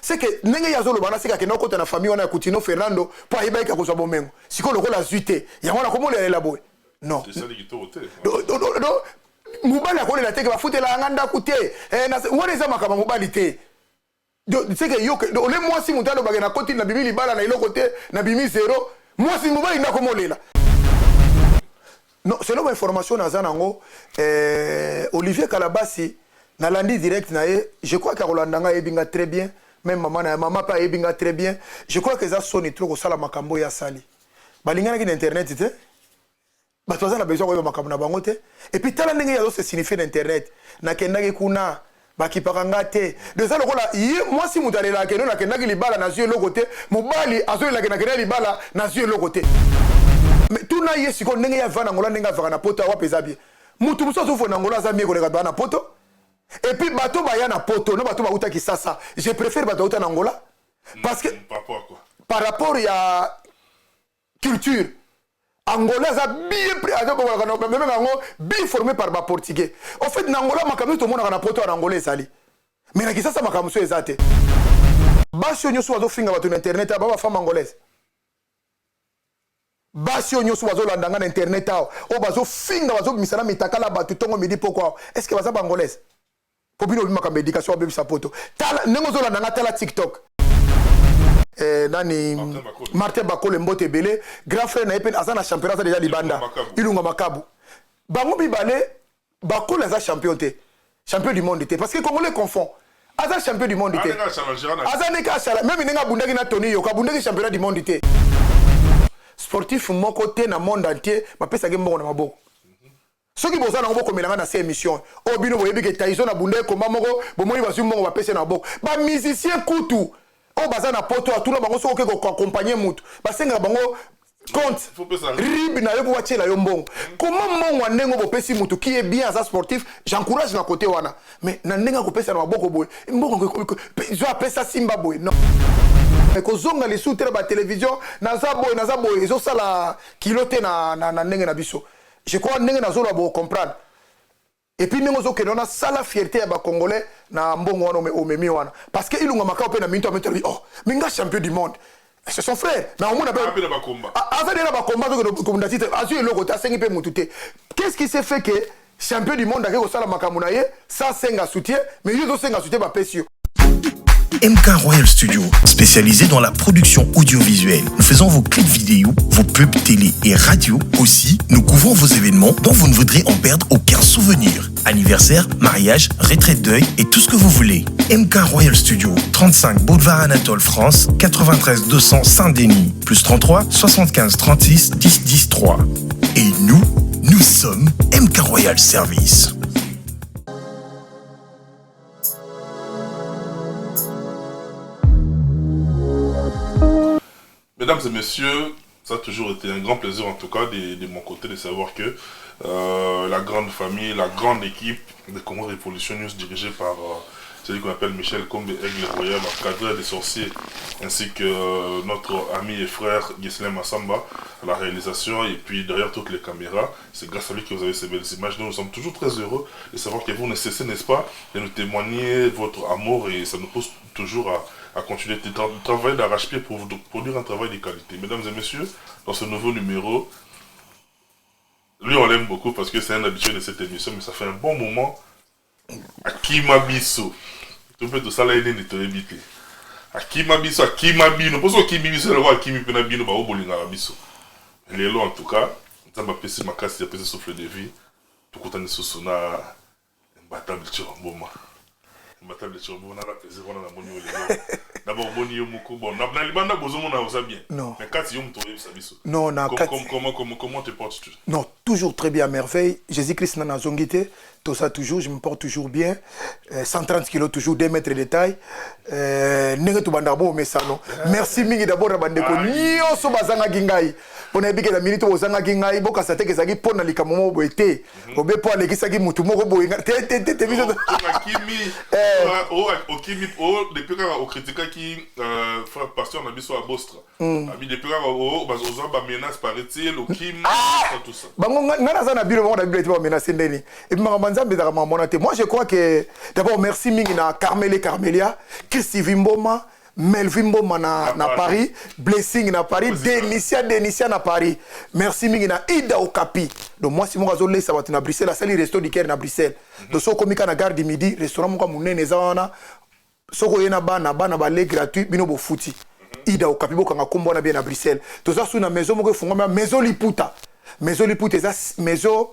C'est que ndenge ye azoloba wana, seke akenda kokota na famille wana ya Kutino Fernando mpo ayebaki akozwa bomengo. Sikoyo lokola azwi te, yango wana akomolelela boye. Non, mobali akolela te ke bafutelaka nga ndako te. Wana eza makambo ya mobali te. Seke yo ole mwasi, moto alobaka nakoti, nabimi libala na eloko te, nabimi zero. Mwasi, mobali nde akomolela? Non, selon bainformation naza nango, Olivier Kalabasi, nalandi direct na ye. Je crois ke akolanda nga, ayebi nga très bien, même mama na ye, mama mpe ayebi nga très bien. Je crois ke eza soni trop kosala makambo oyo asali. Balinganaki na internet te, bato baza na besoin koyeba makambo na bango te. Et puis tala ndenge ye azose signifie na internet: nakendaki kuna, bakipaka nga te. Donc eza lokola ye mwasi moto alelaka kendo nakendaki libala, nazwi eloko te. Mobali azolelaka nakendaki libala, nazwi eloko te. Mais tuna ye sikoyo ndenge ye ava na Ngola, ndenge avaka na Poto, awapi eza bien? Mutu mosusu azofona na Ngola aza mie koleka baa na Poto. Et puis bato baya na Poto na bato bauta Kisasa, je préfère bato bauta na Ngola parce que Par rapport à quoi? Par rapport ya culture. Angola aza bien, aza yango bien formé par Baportugais. Au fait, na Angola, makambo nyonso tomonaka na Poto ya na Angola ezali, mais na Kisasa makambo mosusu eza te. Basi oyo nyonso bazofinga bato na internet awa, ba bafemme angolaise. Basi oyo nyonso bazolanda nga na internet awa, oyo bazofinga, bazobimisa na mitakala bato ntongo, midi, poko awa, est ce que baza Baangolaise? Po bino obi makambo éducation babebisa Poto. Tala ndenge ozolanda nga, tala TikTok. Nani, Martin Bakole, mbote ebele. Grand frère na ye mpe aza na championnat, aza déjà libanda, Ilunga Makabu. Bango mibale, Bakole aza champion te, champion du monde te, parce que Congolais confond. Aza champion du monde te, aza ndenge asala. Même ndenge abundaki na Tony Yoka, abundaki championnat du monde te. Sportif moko te na monde entier bapesaki mbongo na maboko. Soki boza nango, bokomelanga na se émission oyo. Bino boyebi ke Tyson abunda ekomba moko, bomoni bazwi mbongo, bapesi na maboko. Bamusicien kutu oyo baza na Poto, atuna bango, soki oke koaccompagne mutu, basengaka bango compte RIB na yo mpo batiela yo mbongo. Koma mbongo ya ndenge bopesi mutu qui est bien, aza sportif, j'encourage na côté wana, mais na ndenge akopesa na maboko boye mbongo, zwa, apesa simba boye, non. Kozonga lisusu te na batelevizio, naza boye, naza boye, ezosala kilo te na ndenge na biso. Je crois ndenge nazoloba bocomprendre. Et puis ndenge ozokende wana, sala fierté ya Bacongolais na mbongo wana omemi wana, parce que Ilunga Makao mpe na minto amemi, alobi: "Oh, mais nga champion du monde." C'est son frère, mais omona mpe aza nde na bakomba, azokende kobunda titre, azwi eloko te, asengi mpe mutu te. Qu'est-ce qui s'est fait que champion du monde ake kosala makambo na ye sans senga soutien, mais yo ozosenga soutien, bapesi yo? MK Royal Studio, spécialisé dans la production audiovisuelle. Nous faisons vos clips vidéo, vos pubs télé et radio. Aussi, nous couvrons vos événements dont vous ne voudrez en perdre aucun souvenir. Anniversaire, mariage, retraite deuil et tout ce que vous voulez. MK Royal Studio, 35 Boulevard Anatole France, 93 200 Saint-Denis, plus 33 75 36 10 10 3. Et nous, nous sommes MK Royal Service. Mesdames et messieurs, ça a toujours été un grand plaisir en tout cas de mon côté de savoir que la grande famille, la grande équipe de Congo Révolution News dirigée par celui qu'on appelle Michel Kombe Aigle Royal, cadre des sorciers, ainsi que notre ami et frère Ghislain Massamba à la réalisation et puis derrière toutes les caméras. C'est grâce à lui que vous avez ces belles images. Nous, nous sommes toujours très heureux de savoir que vous ne cessez, n'est-ce pas, de nous témoigner votre amour et ça nous pousse toujours à continuer de travailler d'arrache-pied pour vous produire un travail de qualité. Mesdames et messieurs, dans ce nouveau numéro, lui on l'aime beaucoup parce que c'est un habitué de cette émission, mais ça fait un bon moment. Akima biso. Tu peux tout ça là, il est évité. Akima biso, akima bino. Pour ça, akimi biso, le akimi pena bino, ba obolinga biso. Lelo en tout cas, Nzambe apesi makasi, apesi souffle de vie. Tokutani susu na Imbattable Mboma. Imbattable Mboma, na plaisir wana namoni yo lelo. D'abord boni yo moko, bon, na libanda bozomona oza bien. Non. Mais kati yo moto oyebisa biso. Non, na kati. Comment te portes-tu? Non, toujours très bien à merveille. Jésus-Christ na nazongi te. Tout ça toujours, je me porte toujours bien. 130 kilos toujours, 2 mètres de taille. Ndenge tobandaka bo mesano. Merci mingi d'abord na bandeko nyonso bazangaki ngai. Mpo nayebi ke na minute bozangaki ngai, bokasa te ezalaki mpo na likambo moko boye te. Obe mpo alekisaki mutu moko boye te te te te biso. Akimi. Okimi depuis kaka okritikaki frère pasteur na biso ya Bostra, abi depuis kaka ozwa bamenace, paraît-il, okimi, tout ça. Bango, ngai naza na bino, bango na Bible te. Bamenace ndeni? Et puis makambo ya Nzambe ezalaka makambo wana te. Moi, je crois que d'abord, merci mingi na Carmele, Carmelia, Christivi Mboma, Melvin Mboma na Paris, Blessing na Paris, Denisia, Denisia na Paris. Merci mingi na Ida Okapi. Donc mwasi moko azolesa bato na Bruxelles, asali Resto du Cœur na Bruxelles. Donc soki okomi kaka na gare du Midi, restaurant moko ya monene eza wana. Soki oye na bana, bana bale gratuit, bino bofuti. Ida Okapi, bokanga nkombo wana bien na Bruxelles. Toza su na maison moko efungwami, Maison Liputa. Maison Liputa eza maison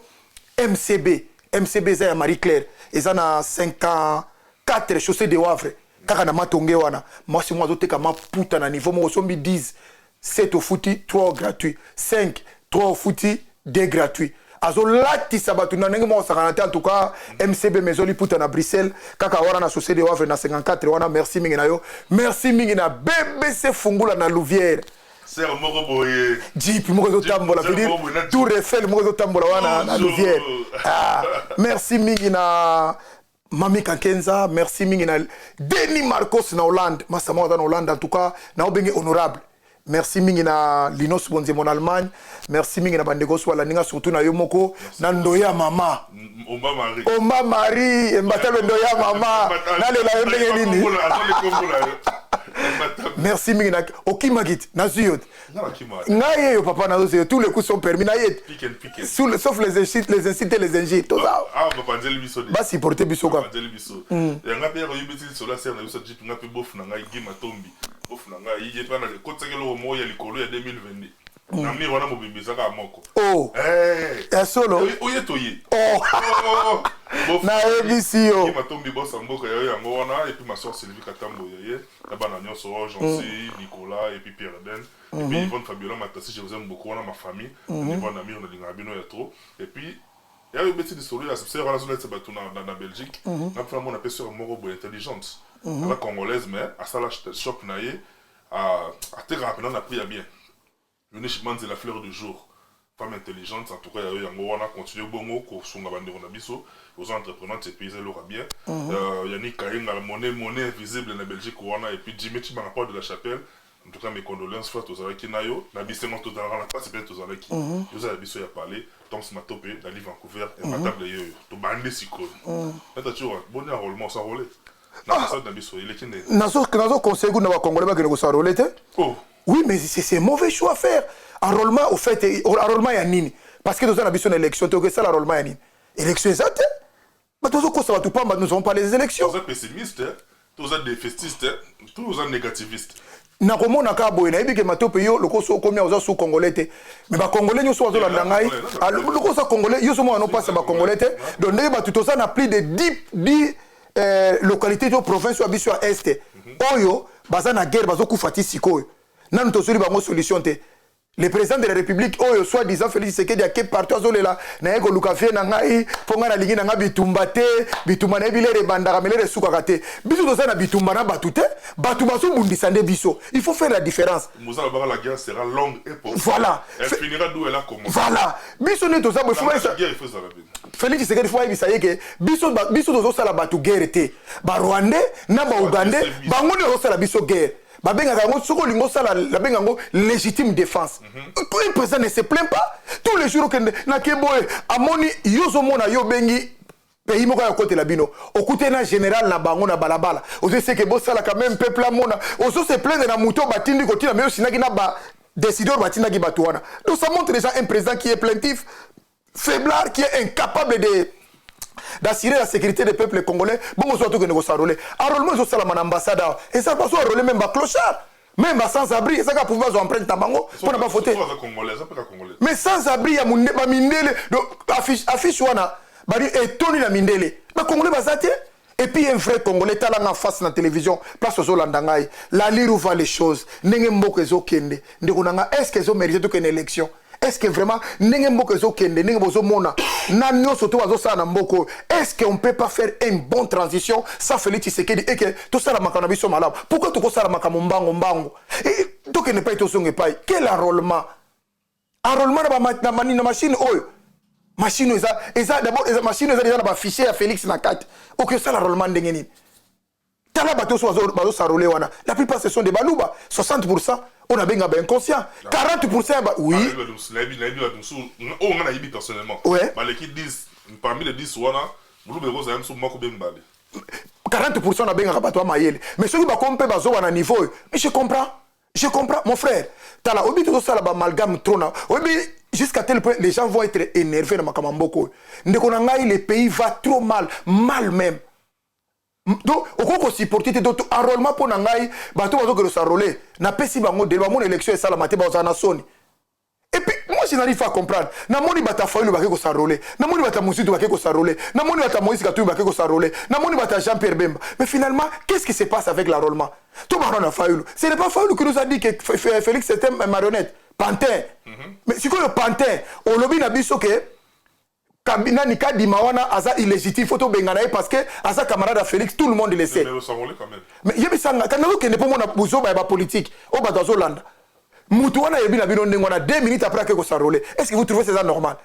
MCB. MCB eza ya Marie Claire, eza na 54 chaussée de Wavre, kaka na Matonge wana. Mwasi moko azoteka maputa na niveau moko. Osombi 10, 7 ofuti 3 gratuit, 5, 3 ofuti 2 gratuit. Azolatisa bato na ndenge moko osakana te. En tout cas, MCB, Maison Liputa na Bruxelles, kaka wana na chaussée de Wavre na 54 wana. Merci mingi na yo. Merci mingi na BBC Fungula na Louvière. Sere moko boye. Jeep moko ezotambola, veut dire Tour Eiffel moko ezotambola wana na Louvière. Ah, merci mingi na Mami Kankenza. Merci mingi na Denis Marcos na Hollande, masa moko aza na Hollande. En tout cas, na obenge honorable. Merci mingi na Linos Bonzemo na Allemagne. Merci mingi na bandeko oso balandi nga, surtout na yo moko na ndoya mama. Omba Marie. Omba Marie Embatalo, ndoya mama, nalela yo ndenge nini? Merci mingi na okimaki te, nazwi yo te. Ngai yeyo papa, nazozela. Tous les coups sont permis na ye te, sauf les insultes, les insultes et les injures. Toza basupporte biso kaka. Yanga mpe oyebi ti lisolo ya sere na biso jeep. Nga mpe bofu na ngai Gi Matombi, bofu na ngai ye mpe ekotisaki eloko moko ya likolo ya 2022 na mire wana mobimba ezaka moko. Oh, ya solo? Oye toye. Oh, nayebisi yo. Gi Matombi, bosa mboka yayo yango wana. Et puis ma soeur Sylvie Katambo yaye na bana nyonso, Jancy, Nicolas et puis Pierre Eden et puis Yvonne Fabiola Matasi, je vous aime beaucoup. Wana ma famille niveau na mire, nalingaka bino ya trop. Et puis ya obeti lisolo ya sœur wana azolatisa bato na Belgique. Nga mpe namona mpe sœur moko boye intelligente, aza congolaise mais asala shop na ye, atekaka mpena na prix ya bien. Eunice Manzela, fleur du jour, femme intelligente. En tout cas, yayo yango wana, continue bongo kosunga bandeko na biso. Oza entreprenante et puis eza eloko ya bien. Yannick Kayenga, la monnaie invisible na Belgique wana. Et puis Jimmy Chibanga, porte de la Chapelle. En tout cas, mes condoléances, frère. Tozalaki na yo na bisengo, tozalaka na mpasi mpe tozalaki. Oza ya biso ya palais. Toms Matope na li Vancouver, imbatable ye oyo. Tobandi sikoyo nata tioka boni enrôlement, os'enrôler na ambassade na biso eleki nde. Nazo conseille kuna bacongolais bakende kos'enrôler te. Oh. Oui, mais c'est un mauvais choix à faire. Enrôlement, au fait, enrôlement ya nini? Parce que toza na biso na élection te. Okesala enrôlement ya nini? Élection eza te. Bato ozokosa bato pamba. Nous avons pas les élections. Toza pessimiste, toza défaitiste, toza négativiste. Nakomona kaka boye, nayebi ke Matope, yo lokoso okomi awa, oza su congolais te, mais bacongolais nyonso bazolanda ngai, lokoso congolais yo so mona nopasa bacongolais te. Donc ndenge bato toza na plus de 10 localité to province oyo ya biso ya Est oyo baza na guerre, bazokufa ti sikoyo, nanu tozweli bango solution te. Le président de la République oyo soi-disant Félix Tshisekedi ake partout, azolela naye koluka vie na ngai mpo ngai nalingi na ngai bitumba te. Bitumba nayebi lere ebandaka me lere esukaka te. Biso toza na bitumba na bato te, bato bazobundisa nde biso. Il faut faire la différence. Moussa Labara, la guerre sera longue et pauvre. Voilà. Elle finira d'où elle a commencé. Voilà, biso nde toza boye. La guerre, il faut ça. Félix Tshisekedi, faut ayebisa ye ke biso tozosala bato guerre te. Barwandais na baugandais, bango nde bazosala biso guerre. Babengaka yango, soki olingi osala, babenga yango légitime défense. Un président ne se plaint pas tous les jours. Okende nake boye, amoni yo, ozomona yo, obengi pays moko ya kotela bino, okuteli na général na bango na balabala, ozoseke bosalaka même peuple amona, ozo se plaindre na moto batindi kotina me osinaki na badécideur batindaki bato wana. Donc ça montre déjà un président qui est plaintif, faiblard, qui est incapable de d'assurer la sécurité des peuples congolais. Bongo so tokende kos'enrôler, enrôlement ezosalama na ambassade awa, eza bazo enrôler même baclochard, même basans abri. Eza kaka pouvoir bazwa empreinte na bango mpona bafote. Mais sans abri ya bamindele, donc affiche wana bali etoni na mindele, bacongolais baza te. Et puis un vrai Congolais, talanga face na télévision, place ozolanda ngai, l'allure où va les choses, ndenge mboka ezokende, ndeko na nga, est ce que ezomérite tokende élection? Est ce que vraiment, ndenge mboka ezokende, ndenge bozomona na nyonso to bazosala na mboka oyo, est ce que on peut pas faire une bonne transition sans Félix Tshisekedi et que tosala makambo na biso malamu? Pourquoi tokosala makambo mbango mbango, tokende epai, tozonga epai? Quel enrôlement? Enrôlement na machine oyo, machine eza d'abord eza machine eza déjà na bafichier ya Félix na kati. Oki osala enrôlement ndenge nini? Tala bato oyo bazos'enrôler wana, la plupart, ce sont des Baluba, 60, oyo nabenga bainconscient, 40 ya ba, oui. Nayebi bato mosusu oyo nga nayebi personnellement. Baleki 10, parmi les 10 wana, moluba ekozala mosusu moko be mibale. 40 nabengaka bato ya mayele, mais soki bakomi mpe bazoba na niveau oyo, mais je comprends, je comprends, mon frère. Tala, oyebi, tozosala baamalgame trop na, oyebi, jusqu'à tel point les gens vont être énervés na makambo ya mboka oyo. Ndeko na ngai, le pays va trop mal, mal même. Donc okoki kosupporter te. Donc enrôlement, mpo na ngai, bato bazokende s'enrôler, napesi bango délai, bamona élection esalama te, bazala na soni. Et puis moi, je n'arrive pas à comprendre. Namoni bato ya Fayulu bake kos'enrôler, namoni bato ya Muzito bake kos'enrôler, namoni bato ya Moïse Katumbi bake kos'enrôler, namoni bato ya Jean Pierre Bemba. Mais finalement, qu'est-ce qui se passe avec l'enrôlement? To bana na Fayulu, ce n'est pas Fayulu qui nous a dit que Félix, c'était un marionnette, pantin? Mais sikoyo pantin olobi na biso ke nani, Kadima wana aza illégitime, faut tobengana ye parce que aza camarade ya Félix. Tout le monde le sait. Mais os'enrôler quand même. Mais yebisanga, kanga okende mpo mona buzoba ya bapolitique oyo bato azolanda. Mutu wana yebi na bino ndenge wana, 2 minutes après ake kos'enrôler. Est ce que vous trouvez c'est ça normal?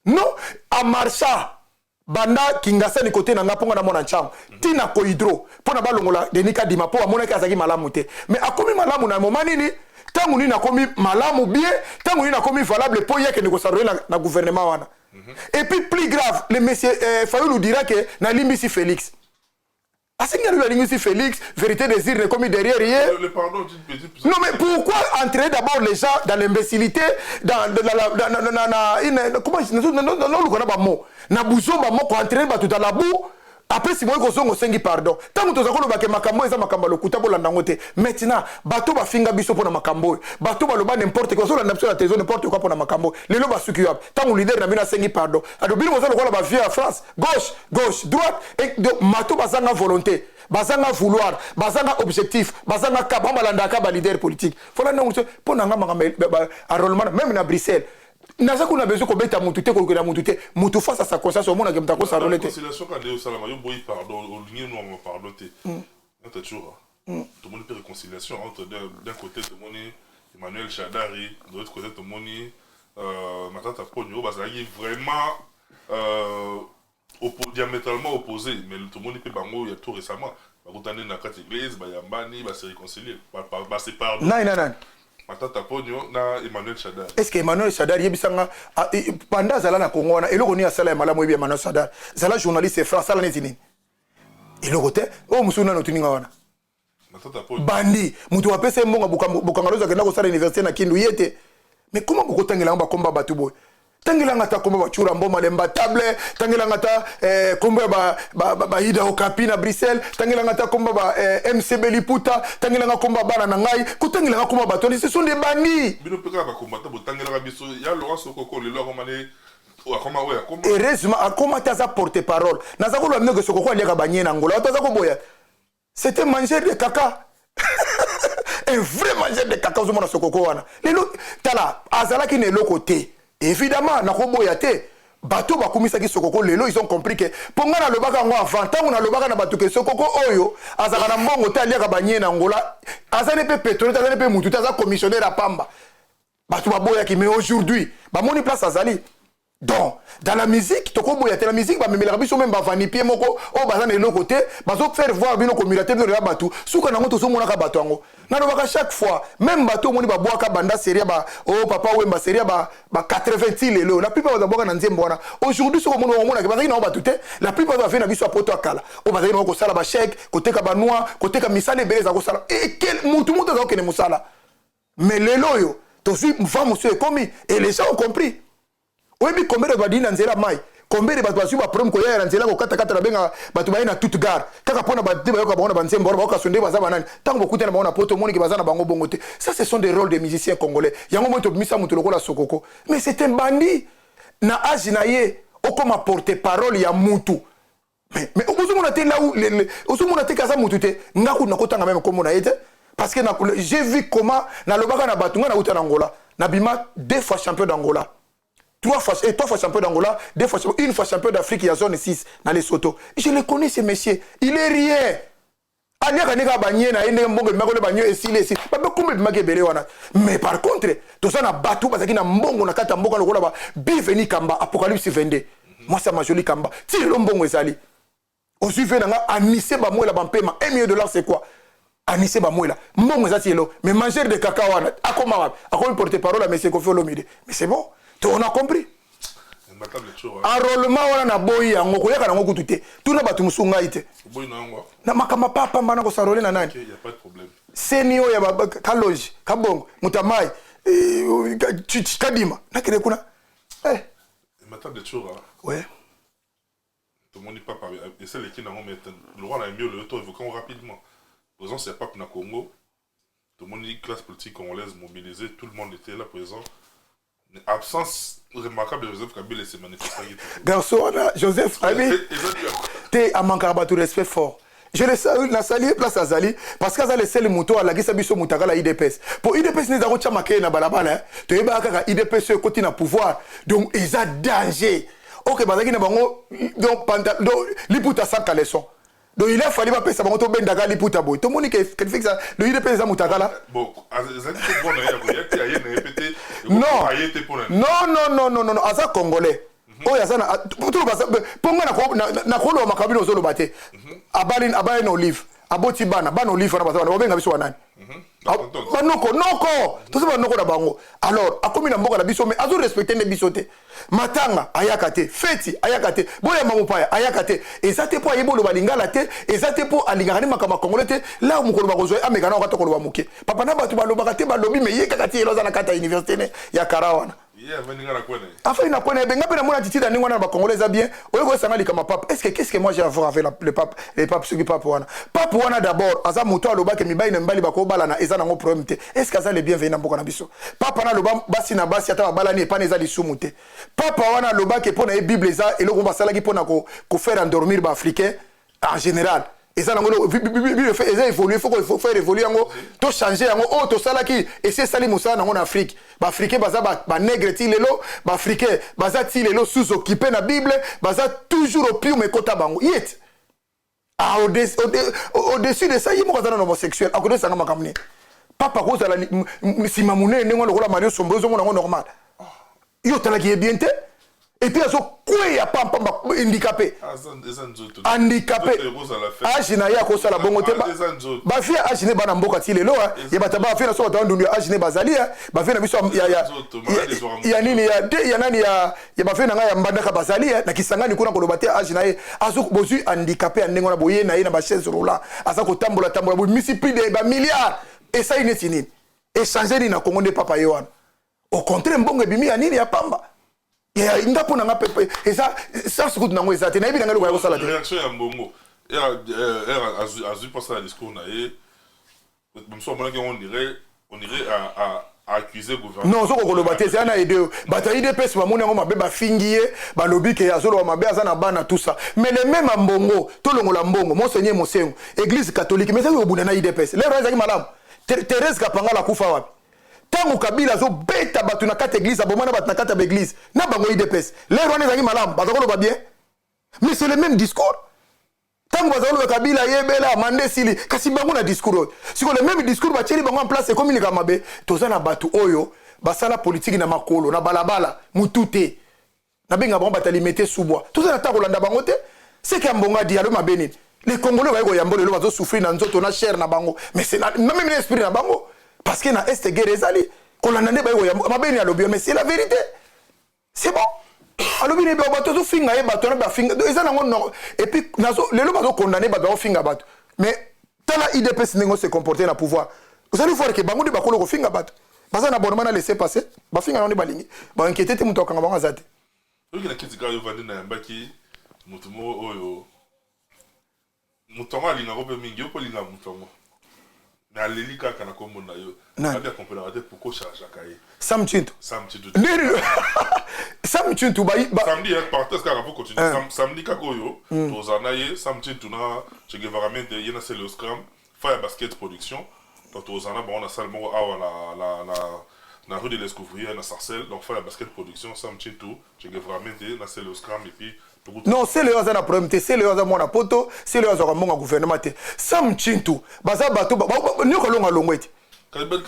Non. Amarcha banda Kingasani, kote na nga, mpo nga namona ntango ntina Kohydro mpo na balongola Denis Kadima, mpo amonaki azalaki malamu te. Mais akomi malamu na moma nini? Ntango nini akomi malamu bien? Ntango nini akomi valable mpo ye akende kos'enrôler na gouvernement wana? Et puis, plus grave, le monsieur Fayulu dira que nalimbisi Félix. Asengi alobi alimbisi Félix, vérité des urnes ekomi derrière ye. Le pardon, une petite Non, mais pourquoi entraîner d'abord les gens dans l'imbécilité, dans une, comment, noluka na bamo na buzoba moko, entraîner bato dans la boue, après si boyi kozonga osengi pardon? Ntango toza kolobake makambo oyo eza makambo ya lokuta, bolanda yango te. Maintenant bato bafinga biso mpo na makambo oyo, bato baloba n'importe quoi, bazolanda biso na télévision n'importe quoi mpo na makambo oyo. Lelo basuki wapi ntango leader na bino asengi pardon? Ado bino boza lokola bavieux ya France, gauche, gauche, droite. Et donc bato bazanga volonté, bazanga vouloir, bazanga objectif, bazanga ka bango balandaka baleader politique. Fola ndongo mpo na nga, makambo enrôlement, même na Bruxelles, naza kuna besoin kobeta mutu te, kolokela mutu te. Mutu face à sa conscience, omonake mutu akos'enrôler te. Réconciliation kaka nde osalama. Yo boyi pardon, olingi nwanga pardon te. Nata tshoura, tomoni mpe réconciliation entre d'un côté tomoni Emmanuel Shadari, de l'autre côté tomoni Matata Ponyo, oyo bazalaki vraiment diamétralement opposé. Mais tomoni mpe bango ya tout récemment bakutani na kati église, bayambani, base réconcilier, base pardon. Nani na nani? Matata Ponyo na Emmanuel Shadari. Est ce que Emmanuel Shadari, yebisanga, pendant azala na Congo wana, eloko nini asala ya malamu? Oyebi Emmanuel Shadari, zala journaliste franc, asala neti nini? Eloko te. Oyo mosusu nani otuninga wana? Matata Ponyo. Bandi moto apesa ye mbongo, Bokanga Lozo, akenda kosala université na Kindu, ye te. Mais comment bokotangela yango bakomba bato boye? Tangelanga ata kombo bacura mboma lemba table, tangelanga ata kombo ya baida Okapi na Bruxelles, tangelanga ata kombo ba MCB Liputa, tangelanga kombo ya bana na ngai. Kotangelanga kombo ya bato wana, ce sont des bandits. Bino mpe kaka bakombata, botangelaka biso ya Laurent Sokoko, lelo akoma ne akoma oyo akoma. Heureusement akoma te, aza porte parole. Naza koloba bino ke Sokoko aliaka banye na Ngola, bato aza koboya. C'était mangeur de caca, un vrai mangeur de caca. Ozomona Sokoko wana lelo, tala, azalaki na eloko te. Évidemment nakoboya te, bato bakumisaki Sokoko, lelo ils ont compris ke, mpo ngai nalobaka yango avant. Ntango nalobaka na bato ke Sokoko oyo azalaka na mbongo te, aliaka banye na Ngola, aza ne mpe pétrole te, aza ne mpe mutu te, aza commissionnaire ya pamba, bato baboyaki. Mais aujourd'hui bamoni place azali. Donc dans la musique, tokoboya te, la musique bamemelaka biso même bava-nu-pieds moko oyo baza na eloko te, bazofaire voir bino komira te. Bino lela bato suka nango, tozomonaka bato yango. Nalobaka chaque fois, même bato omoni babwaka banda série ba o Papa Wemba, série ba 80 ti lelo, la plupart bazabwaka na nzembo wana. Aujourd'hui soki omoni, omonaki bazalaki nango bato te. La plupart bave na biso ya Poto ya kala oyo bazalaki nango kosala bachèque, koteka banoix, koteka misala ebele, eza kosala mutu mutu aza kokende mosala. Mais lelo oyo tozwi vent mosusu ekomi et les gens ont compris. Oyebi combien de badini na nzela mai, combien de bato bazwi baproblème koyaya na nzela, kokatakata, babenga bato baye na toute gare kaka mpona bate bayoka bango na banzembo wana, bayoka so nde baza banani. Ntango bokutana bango na Poto, omoniki baza na bango bongo te. Ça, ce sont des rôles de musiciens congolais. Yango moi tobimisa moto lokola Sokoko, mais c'est un bandit na age na ye, okoma porte parole ya mutu. Mais ozomona te là où ozomona te kaza mutu te. Nga kutu nakotanga même kombo na ye te, parce que j'ai vu comment nalobaka na bato. Nga nauta na Angola, nabima deux fois champion d'Angola, trois fois, et trois fois champion d'Angola, deux fois, une fois champion d'Afrique, il y a zone 6 dans Lesotho. Je le connais, ce monsieur. Il est rien. Aliaka ndenge abanye na ye, ndenge mbongo ebimaki ole banye, esili, esili, babekumba ebimaki ebele wana. Mais par contre toza na bato bazalaki na mbongo na kati ya mboka lokola ba Biveni Kamba, Apocalypse 22, mwasi ya Majoli Kamba, ti lelo mbongo ezali. Ozwi ve na nga Anise Bamwela Bampema, 1 million de dollars, c'est quoi? Anise Bamwela mbongo eza ti elo, mais mangeur de caca wana akoma wapi? Akomi porte parole ya monsieur Koffi Olomide. Mais c'est bon, to on a compris. Enrôlement wana naboyi yango, koyaka nango kutu te. Tuna bato mosusu, ngai te. Na makambo papamba na kos'enrôler na nani? Seni oyo ya Kaloji Kabongo, moto ya mai Kadima, nakende kuna. Eh. Ouais. Tomoni papa esaleki nango, mais le roi na yambi oyo to évoquons rapidement présence ya pape na Congo. Tomoni classe politique congolaise mobilisée, tout le monde était là présent. Absence remarquable de Joseph Kabila se manifestaki. Garçon wana Joseph abi te, amankaka bato respect fort. Je le salue, nasali place azali, parce que aza le seul moto alakisa biso moto akala UDPS. Po UDPS nde eza kotya makeye na balabala, toyebaka kaka UDPS oyo ekoti na pouvoir, donc eza danger. Ok, bazalaki na bango donc liputa sans caleçon, donc il a fallu bapesa bango tobendaka liputa boye. Tomoni ke le UDPS eza moto akala. Non, non, non, non, non, non, aza Congolais oyo aza na mpo nga nakoloba makambo bino ozoloba te. Abali, abali na Olive, aboti bana. Bana Olive wana baza bana, babenga biso banani? Banoko, noko, toza banoko na bango. Alors akomi na mboka na biso, mais azorespecter nde biso te. Matanga ayaka te, feti ayaka te, boyamba mopaya ayaka te. Eza te mpo ayebi oloba lingala te, eza te mpo alingaka nde makambo ya Congolais te. La mokolo bakozwa ameka na okata koloba moke, papa na bato balobaka te, balobi me ye kaka ti elo aza na kati ya université ne ya kara wana. Afai na kwena ebenga mpe namona attitude ya ndenge wana na Bacongolais eza bien. Oyo koyesanga likama pape, est ce que, qu'est ce que moi j'ai à voir avec le pape? Le pape, soki pape wana, pape wana d'abord aza moto alobaki mibali na mibali bakobalana, eza nango problème te. Est ce que aza le bienvenu na mboka na biso? Pape wana aloba basi na basi ata babalani epana eza lisumu te. Pape wana alobaki mpo na ye Bible eza eloko basalaki mpona kofaire endormir Baafricain en général. Eza nango Bible eza évolue, faut faire évoluer yango, tochanger yango. Oyo tosalaki esi esali mosala nango na Afrique. Baafricain baza banègre ti lelo, Baafricain baza ti lelo sous occupé na Bible, baza toujours opium ekota bango ye te. Ah, au-dessus de ça, ye moko aza nano homosexuel. Akodesanga makambo nini? Papa kozala nsima monene ndenge wana lokola Mario Sombo, ozomona yango normal? Yo otalaki ye bien te. Et puis azokweya pampamba, handicapé, handicapé. Age na ye akosala bongo te. Bafie ya age ne bana mboka ti lelo ya bato, bafie na so bato ya ndundu ya age ne bazali, bafie na biso ya nini, ya nani, ya bafie na ngai ya Mbandaka bazali na Kisangani kuna. Koloba te age na ye, bozwi handicapé ya ndenge wana, boye na ye na bachaise roulant, aza kotambola tambola, bomisi plus de bamilliard. Esali neti nini? Échange nini na Kongo nde papa ye wana? Au contraire, mbongo ebimi ya nini? Ya pamba. Nga mpo na nga pepe eza sans kutu nango eza te. Nayebi na ngai eloko ya kosala te. Réaction ya mbongo azwi mposa ya discours na ye, mosusu amonaki yango on dirait accusé gouvernement. Non, ozoko koloba te, ezali na ede bato ya UDPS bamoni yango mabe, bafingi ye, balobi ke azoloba mabe, aza na bana, tout ça. Mais le même mbongo, tolongola mbongo, monseigneur Mosengo, Église catholique, mais ezali kobunda na UDPS. Lero ezalaki malamu. Thérèse Kapangala akufa wapi? Ntango Kabila azobeta bato na kati ya église, aboma na bato na kati ya baeglise na bango UDPS, lero wana ezalaki malamu, baza koloba bien. Mais c'est le même discours ntango baza koloba Kabila yebela mande esili, kasi bango na discours oyo sikoyo, le même discours batieli bango en place, ekomi likambo mabe. Toza na bato oyo basala politiki na makolo na balabala, mutu te. Nabenga bango bato alimete subwa. Toza na ntango kolanda bango te. Seke ya mbongo adi alo mabe nini? Les Congolais baye koyamba lelo, bazosouffrir na nzoto, na chair na bango, mais c'est même na esprit na bango, parce que na Est guerre ezali. Kolanda nde baye koyamba mabe nini alobi? Mais c'est la vérité, c'est bon. Alobi ne bato azofinga ye, bato wana bafinga eza nango no. Et puis lelo bazokondane bato, bazofinga bato, mais tala UDPS ndenge ose comporter na pouvoir. Vous allez voir ke bango nde bakolo kofinga bato, baza na abonnement na laisser passer, bafinga nango nde balingi, bainquiété te, moto akanga bango aza te. Oyoki na kiti kaka yo vandi, nayambaki moto moko oyo, moto yango alingako mpe mingi, yo mpo olinga moto yango, mais aleli kaka na nkombo na yo. Abi akomprenaka te pourquoi ochargeaka ye. Sam Chintu. Sam Chintu. Ndeni Sam Chintu ba Samedi, parenthèse kaka po continue, samedi kaka oyo tozala na ye, Sam Chintu na Che Guevara Mende, ye na Sele Oscram fa ya Basket Production. Donc tozala na bango na salle moko awa na rue de l'Escouvrier na Sarcelles. Donc fa ya Basket Production, Sam Chintu, Che Guevara Mende na Sele Oscram, et puis Non, Sele oyo aza na problème te. Sele oyo aza mwana poto, Sele oyo azwaka mbongo ya gouvernement te. Sam Chintu baza bato nioka longa longo ete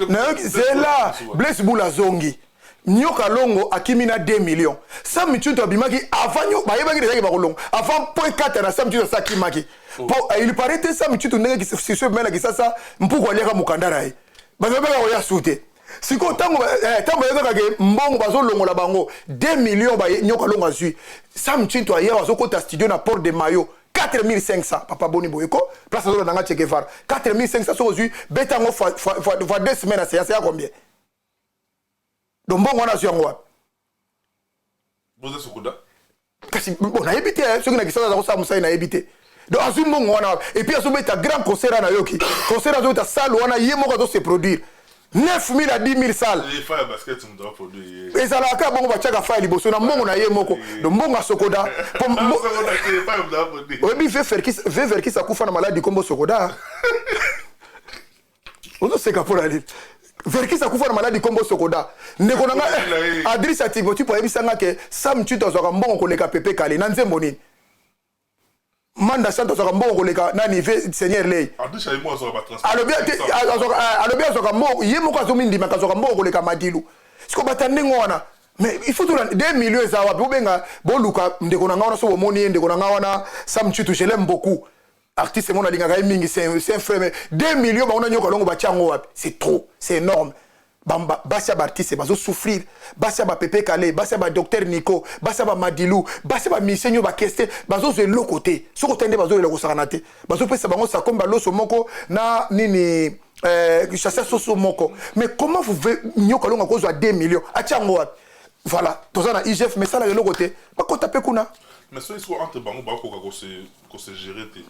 nayoki zela Blaise Bula azongi. Nyoka Longo akimi na 2 millions. Sam Tshintu abimaki avant nyo bayebaki déjà ke bakolongo. Avant point 4 na Sam Tshintu asa akimaki. Po il paraît te Sam Tshintu ndenge kisisi ebimela Kisasa mpuku aliaka mukanda na ye. Bato babeka koya su te. Sikoyo ntango ntango bayebaka ke mbongo bazolongola bango 2 millions ba Nyoka Longo azwi. Sam Tshintu aye azokota studio na Port de Mayo 4500. Papa, boni boye ko? Place azolanda nga Che Guevara, 4500 soki ozwi, beta yango fois fois fois 2 semaines na séance ya combien? Donc mbongo wana azwi yango wapi? Boza Sokoda. Kasi bon, nayebi te soki na Kisasa aza kosala mosali, nayebi te. Donc azwi mbongo wana wapi? Et puis azobeta grand concert wana, nayoki concert azobeta salle wana, ye moko azose produire 9000 à 10 000 salle. Fa ya basket, moto aproduire ye. Ezalaka kaka bongo, batiaka fa ya liboso na mbongo na ye moko. Donc mbongo ya Sokoda Sokoda te, fa ya moto aproduire. Oyebi ve Verkis akufa na maladi kombo Sokoda. Ozoseka mpo na nini? Verkis akufa na maladi kombo Sokoda. Ndeko na nga Adris Atibotipo ayebisanga ke Sam Tshintu azwaka mbongo koleka Pepe Kale na nzembo nini. Manda Chante azwaka mbongo koleka nani, ve Seigneur Ley. Adrisha ye mo azwaka batransport. Alobi ate alobi azwaka mbongo, ye moko azomindimaka azwaka mbongo koleka Madilu. Siko bata ndenge wana, mais il faut tona 2 millions eza wapi. Bobenga, boluka ndeko na nga wana. So bomoni ye, ndeko na nga wana Sam Tshintu, je l'aime beaucoup, artiste mo nalingaka ye mingi, c'est un frère. Mais 2 millions bango na Nyoka Longo batia yango wapi? C'est trop, c'est énorme. Basi ya baartiste bazosouffrir, basi ya bapepe Kale, basi ya badocteur Nico, basi ya bamadilu, basi ya bamusicien nyo bakeste bazozwa eloko te. Soki otali nde bazolela kosakana te, bazopesa bango sakombe baloso moko na nini, chasse soso moko. Mais comment vous Nyoka Longo akozwa 2 millions, atia yango wapi? Voilà, toza na IGF, mais esalaka eloko te, bakota mpe kuna. Mais soki sikoyo entre bango bakoka kose gérer te,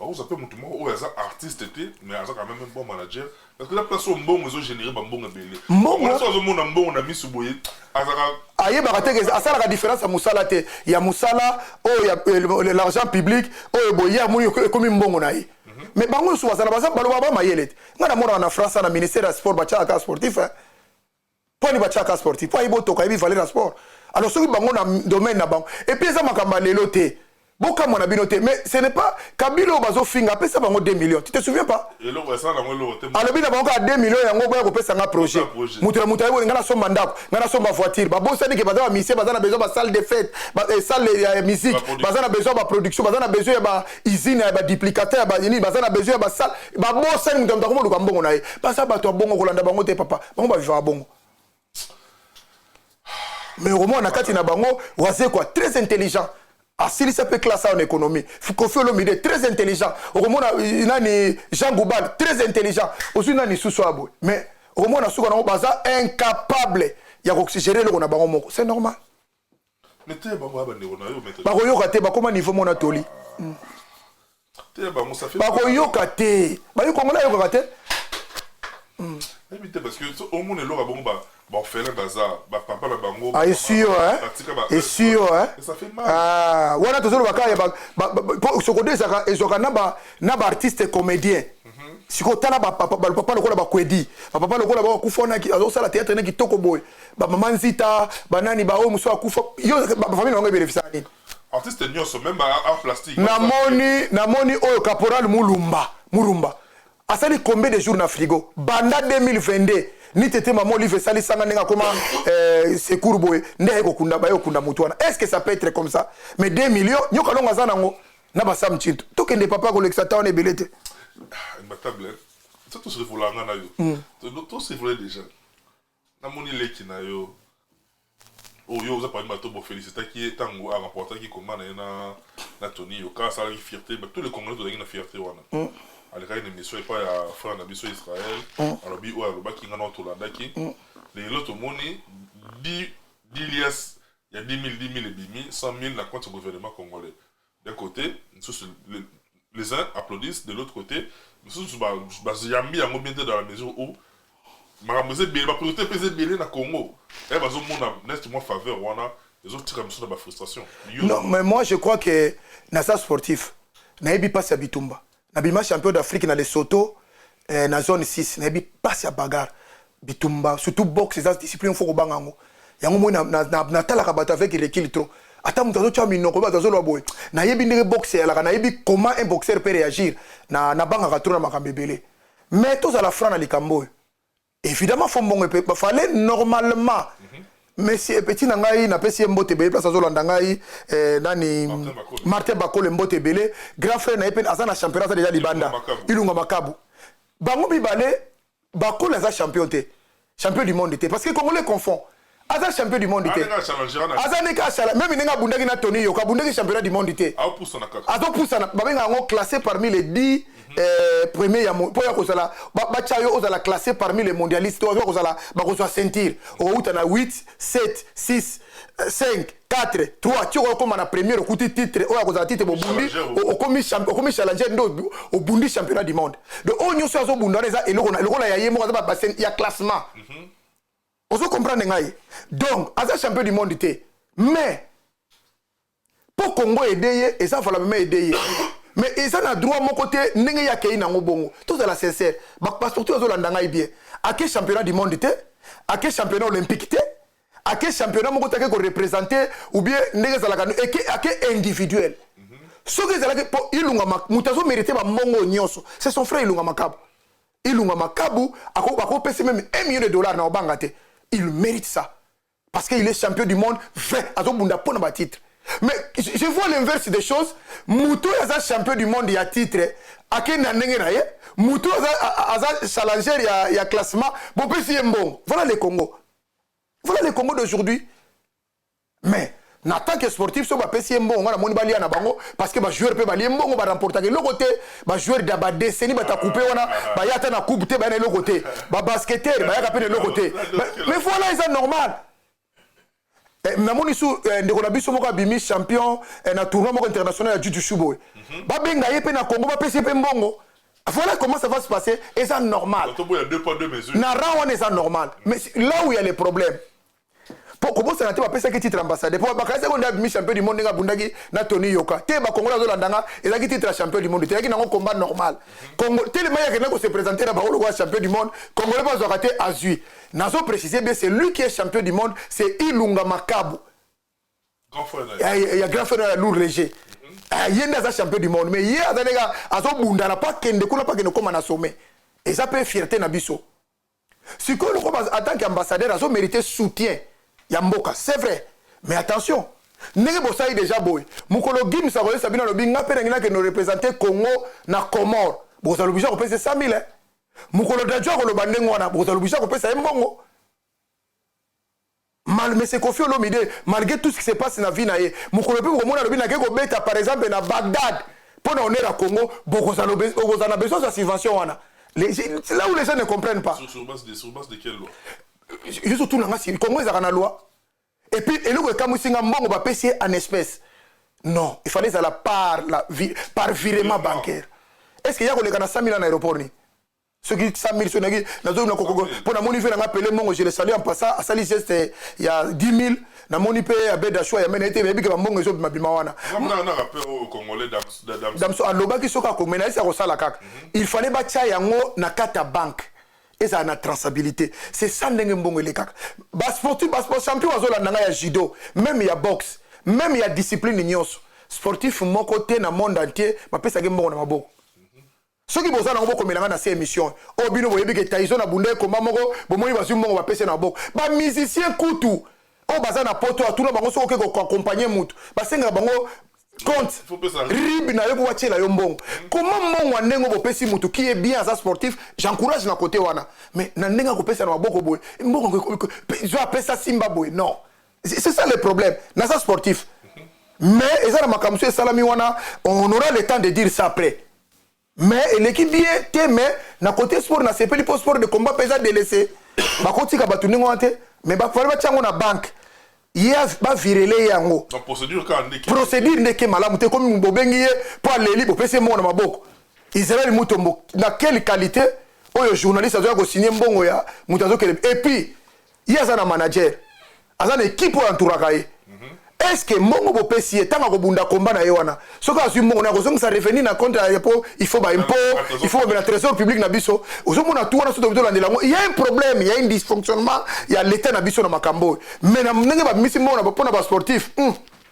bakozwa mpe motu moko oyo aza artiste te mais aza quand même un bon manager, parce que la place oyo mbongo ezogénéré bambongo ebele. Mbongo. So azomona mbongo na misu boye, azalaka Ayebaka te ke asalaka différence ya mosala te, ya mosala oyo ya l'argent public oyo boye ye amoni ekomi mbongo na ye. Mais bango nyonso bazala baza baloba ba mayele te. Ngai namonaka na France, na ministère ya sport, batiaka kaka sportif, hein. Mpo ani batiaka sportif? Mpo ayebi otoka, ayebi valeur ya sport. Alors soki bango na domaine na bango, et puis eza makambo ya lelo te, bokamwa na bino te. Mais ce n'est pas Kabila oyo bazofinga apesa bango 2 millions, tu te souviens pas? Eloko esala nango eloko te. Alobi na bango kaka 2 millions yango, boya kopesa nga projet. Projet. Moto na moto ayebi, ngai nasomba ndako, ngai nasomba voiture. Babosani ke baza bamusicien, baza na besoin basalle de fête, salle ya musique. Baproduction. Baza na besoin baproduction, baza na besoin ya bausine ya baduplicateur ya banini, baza na besoin ya basalle. Babosani, moto na moto akomoluka mbongo na ye. Baza bato ya bongo, kolanda bango te papa, bango bavivaka bongo. Mais okomona na kati na bango Wazekwa, très intelligent, asilisa mpe classe awa na économie. Kofi Olomide, très intelligent. Okomona nani, Jean Goubal, très intelligent. Ozwi nani susu awa boye, mais okomona suka nango baza incapable ya kogérer eloko na bango moko, c'est normal. Mais te, bango ya bandeko na yo, maître. Bakoyoka te, bakóma niveau mona toli. Te, bango ça fait Bakoyoka te, bayi Kongola ayokaka te. Nayebi te, parce que omona eloko ya bongo, baorphelin baza bapapa na bango. Ah, esi yo, hein? Batika Esi yo, hein? Et ça fait mal. Ah, wana tozoloba kaka ya po Sokodo ezalaka ezwaka na baartiste comédien. Sikoyo tala bapapa, bapapa lokola bakwedi, bapapa lokola bakufa wana, azosala théâtre na kitoko boye, bamama Nzita, banani, baoyo mosusu akufa yo, bafamille na bango ebelefisaka nini? Artiste nyonso, même art plastique. Namoni oyo caporal Mulumba, Mulumba asali combien de jours na frigo banda 2022? Ni tete mama Olive esalisanga ndenge akoma secours boye nde aye kokunda, baye kokunda motu wana. Est ce que ça peut être comme ça? Mais 2 millions Nyoka Longo aza nango na basam Tshintu, tokende papa, kolekisa ta wana ebele te. Imbatable so tosevolanga na yo, tosevole déjà. Namoni leki na yo oyo oza parmi bato bofélicitaki ye ntango aremportaki combat na ye na Tony Yoka. Asalaki fierté, tous les Congolais tozalaki na fierté wana. Alekaki na émission epai ya frère na biso Israel, alobi oyo alobaki, nga na tolandaki. Lelo tomoni 10 liasses ya 10 000, 10 000 ebimi 100 000 na compte ya gouvernement congolais. D'un côté misusu, les uns applaudissent, de l'autre côté misusu bayambi yango bien te, dans la mesure où makambo eza ebele, bapriorité mpe eza ebele na Congo. E bazomona neti mwa faveur wana ezotika misu na bafrustration. Non, mais moi je crois que naza sportif, nayebi mpasi ya bitumba. Nabima champion d'Afrique na Lesotho, na zone 6. Nayebi mpasi ya bagarre, bitumba, surtout boxe eza discipline, faut kobanga yango. Yango moi natalaka bato avec recul trop. Ata moto azotya minoko, bato azoloba boye, nayebi ndenge boxe eyalaka, nayebi comment un boxeur peut réagir. Nabangaka trop na makambo ebele. Mais tozala franc na likambo oyo, évidemment faut mbongo epe fallait normalement. Messi petit na ngai, napesi ye mbote ebele place azolanda ngai, nani? Martin Bakole. Martin Bakole, mbote ebele. Grand frère na ye mpe aza na championnat, aza déjà libanda. Makabu. Ilunga Makabu. Bango mibale, Bakole aza champion te, champion du monde te, parce que Congolais confond. Aza champion du monde te. Ndenge achallengera na Aza ndenge asala, même ndenge abundaki na Tony Yoka, abundaki championnat du monde te. Aopusana kaka. Azopusana. Babengaka yango classé parmi les 10 premiers ya mpo ya kozala batya yo ozala classé parmi les mondialistes, oyo kozala bakozwa ceinture, okouta na 8, 7, 6, 5, 4, 3 ti okokoma na première, okuti titre oyo akozala titre, bobundi. Challenger. Okomi challenger nde obundi championnat du monde. Donc oyo nyonso azobunda wana eza eloko lokola ya ye moko aza ya classement. Ozo comprendre ngai? Donc aza champion du monde te, mais mpo Congo aide ye, eza valablement aide ye, mais eza na droit moko te ndenge ye akei nango bongo. Tozala sincère, basportif azolanda ngai bien, ake championnat du monde te, ake championnat olympique te, ake championnat moko te, ake koreprésente ou bien ndenge ezalaka ake individuel. Soki ezalaki mpo Ilunga, moto azomérite bambongo nyonso, c'est son frère Ilunga Makabu. Ilunga Makabu akopesa même 1 million de dollars na obanga te. Il mérite ça parce qu'il est champion du monde vrai, azobunda mpo na batitre. Mais je vois l'inverse des choses: moto oyo aza champion du monde ya titre akende na ndenge na ye, moto oyo aza challenger ya classement, bopesi ye mbongo. Voilà le Congo, voilà le Congo d'aujourd'hui. Mais na tant que sportif, so bapesi ye mbongo, nga namoni balia na bango, parce que bajoueur mpe balie mbongo, baremportaka eloko te. Bajoueur da badécennie bata coupe wana, baya ata na coupe te, baya na eloko te. Babasketteur bayaka mpe na eloko te. Mais voilà, eza normal. Namoni su ndeko na biso moko abimi champion na tournoi moko international ya jiu-jitsu boye, babenga ye mpe na Congo, bapesi ye mpe mbongo. Voilà comment ça va se passer. Eza normal. Toboya deux poids deux mesures. Na rang wana eza normal, mais là où il y a les problèmes, mpo kobosana te, bapesaki titre ambassadeur mpo bakanisaki nde abimi champion du monde ndenge abundaki na Tony Yoka te. Bakongoli azolanda nga, ezalaki titre ya champion du monde te, ezalaki nango combat normal. Congo telema ye akendaki kose présenter na bango lokola champion du monde. Congolais mpo azwaka te, azwi. Nazo préciser bien, c'est lui qui est champion du monde, c'est Ilunga Makabu. Grand frère na ye. Ya grand frère ya lourd léger. Ah, ye nde aza champion du monde, mais ye aza ndenge azobundana mpo akende kuna, mpo akende kóma na sommet. Eza mpe fierté na biso. Sikoyo lokola en tant qu'ambassadeur azomérite soutien ya mboka, c'est vrai, mais attention, ndenge bosali déjà boye, mokolo Gims akoyesa bino, alobi: "Nga mpe nangi nakende représente Congo na Comore", bokozala obligé kopesa 100 000. Mokolo Dadju akoloba ndenge wana, bokozala obligé kopesa ye mbongo. Mais c'est Koffi Olomide, malgré tout ce qui se passe na vie na ye, mokolo mpe bokomona alobi: "Nake kobeta par exemple na Bagdad mpo na honneur ya Congo", bokozala na besoin ya subvention wana. C'est là où les gens ne comprennent pas. Sur base de quelle loi? Juste tunanga si Congo ezalaka na loi. Et puis eloko ekamwisi nga, mbongo bapesi ye en espèce. Non, il fallait ezala par virement bancaire. Est ce que ya koleka na 100 000 na aéroport ni soki 100 000, soki naki nazomona mpo namoni ve nanga pele mbongo, je le salue en passant, asali geste ya 10 000, namoni mpe abeda shwa ya mene ete bayebi ke bambongo ezobimabima wana. Na rappeur oyo congolais Damso. Damso alobaki soki akomena esi akosala kaka, il fallait batia yango na kati ya banque, ezala na traçabilité. C'est ça ndenge mbongo elekaka. Basportif, basport champion bazolanda ngai, ya judo, même ya boxe, même ya discipline nyonso, sportif moko te na monde entier bapesaki mbongo na maboko. Soki boza nango, bokomela ngai na se émission oyo. Bino boyebi ke Tyson abunda ekoma moko, bomoni bazwi mbongo, bapesi na maboko. Bamusicien kutu oyo baza na poto, atuna bango, soki oke koaccompagne mutu, basengaka bango compte Faut pesa. RIB na yo mpo batiela yo mbongo. Comment mbongo ya ndenge bopesi mutu qui est bien, aza sportif, j'encourage na côté wana, mais na ndenge akopesa na maboko boye mbongo, zo apesa simba boye, non, c'est ça le problème. Naza sportif, mais eza na makambo so esalami wana, on aura le temps de dire ça après. Mais eleki bien te. Mais na côté sport nasepeli, mpo sport de combat mpe eza délaissé. Bakotika bato ndenge wana te, mais bafali batia yango na banque, ye bavirele ye yango. Donc procédure kaka ndeke. Procédure ndeke malamu te. Komi bobengi ye mpo aleli, bopesi ye mbongo na maboko. Israel Mutombo, na quelle qualité oyo journaliste azoya kosigne mbongo ya moto azokende? Et puis ye aza na manager, aza na équipe oyo entouraka ye. Est ce que mbongo bopesi ye, ntango akobunda komba na ye wana, soki azwi mbongo na akozongisa revenu na compte ya po il faut baimpôt, il faut bamela trésor public na biso? Ozomona tu wana, so tolandela yango, il y a un problème, il y a un dysfonctionnement ya l'état na biso na makambo oyo. Mais na ndenge babimisi mbongo mpo na basportif,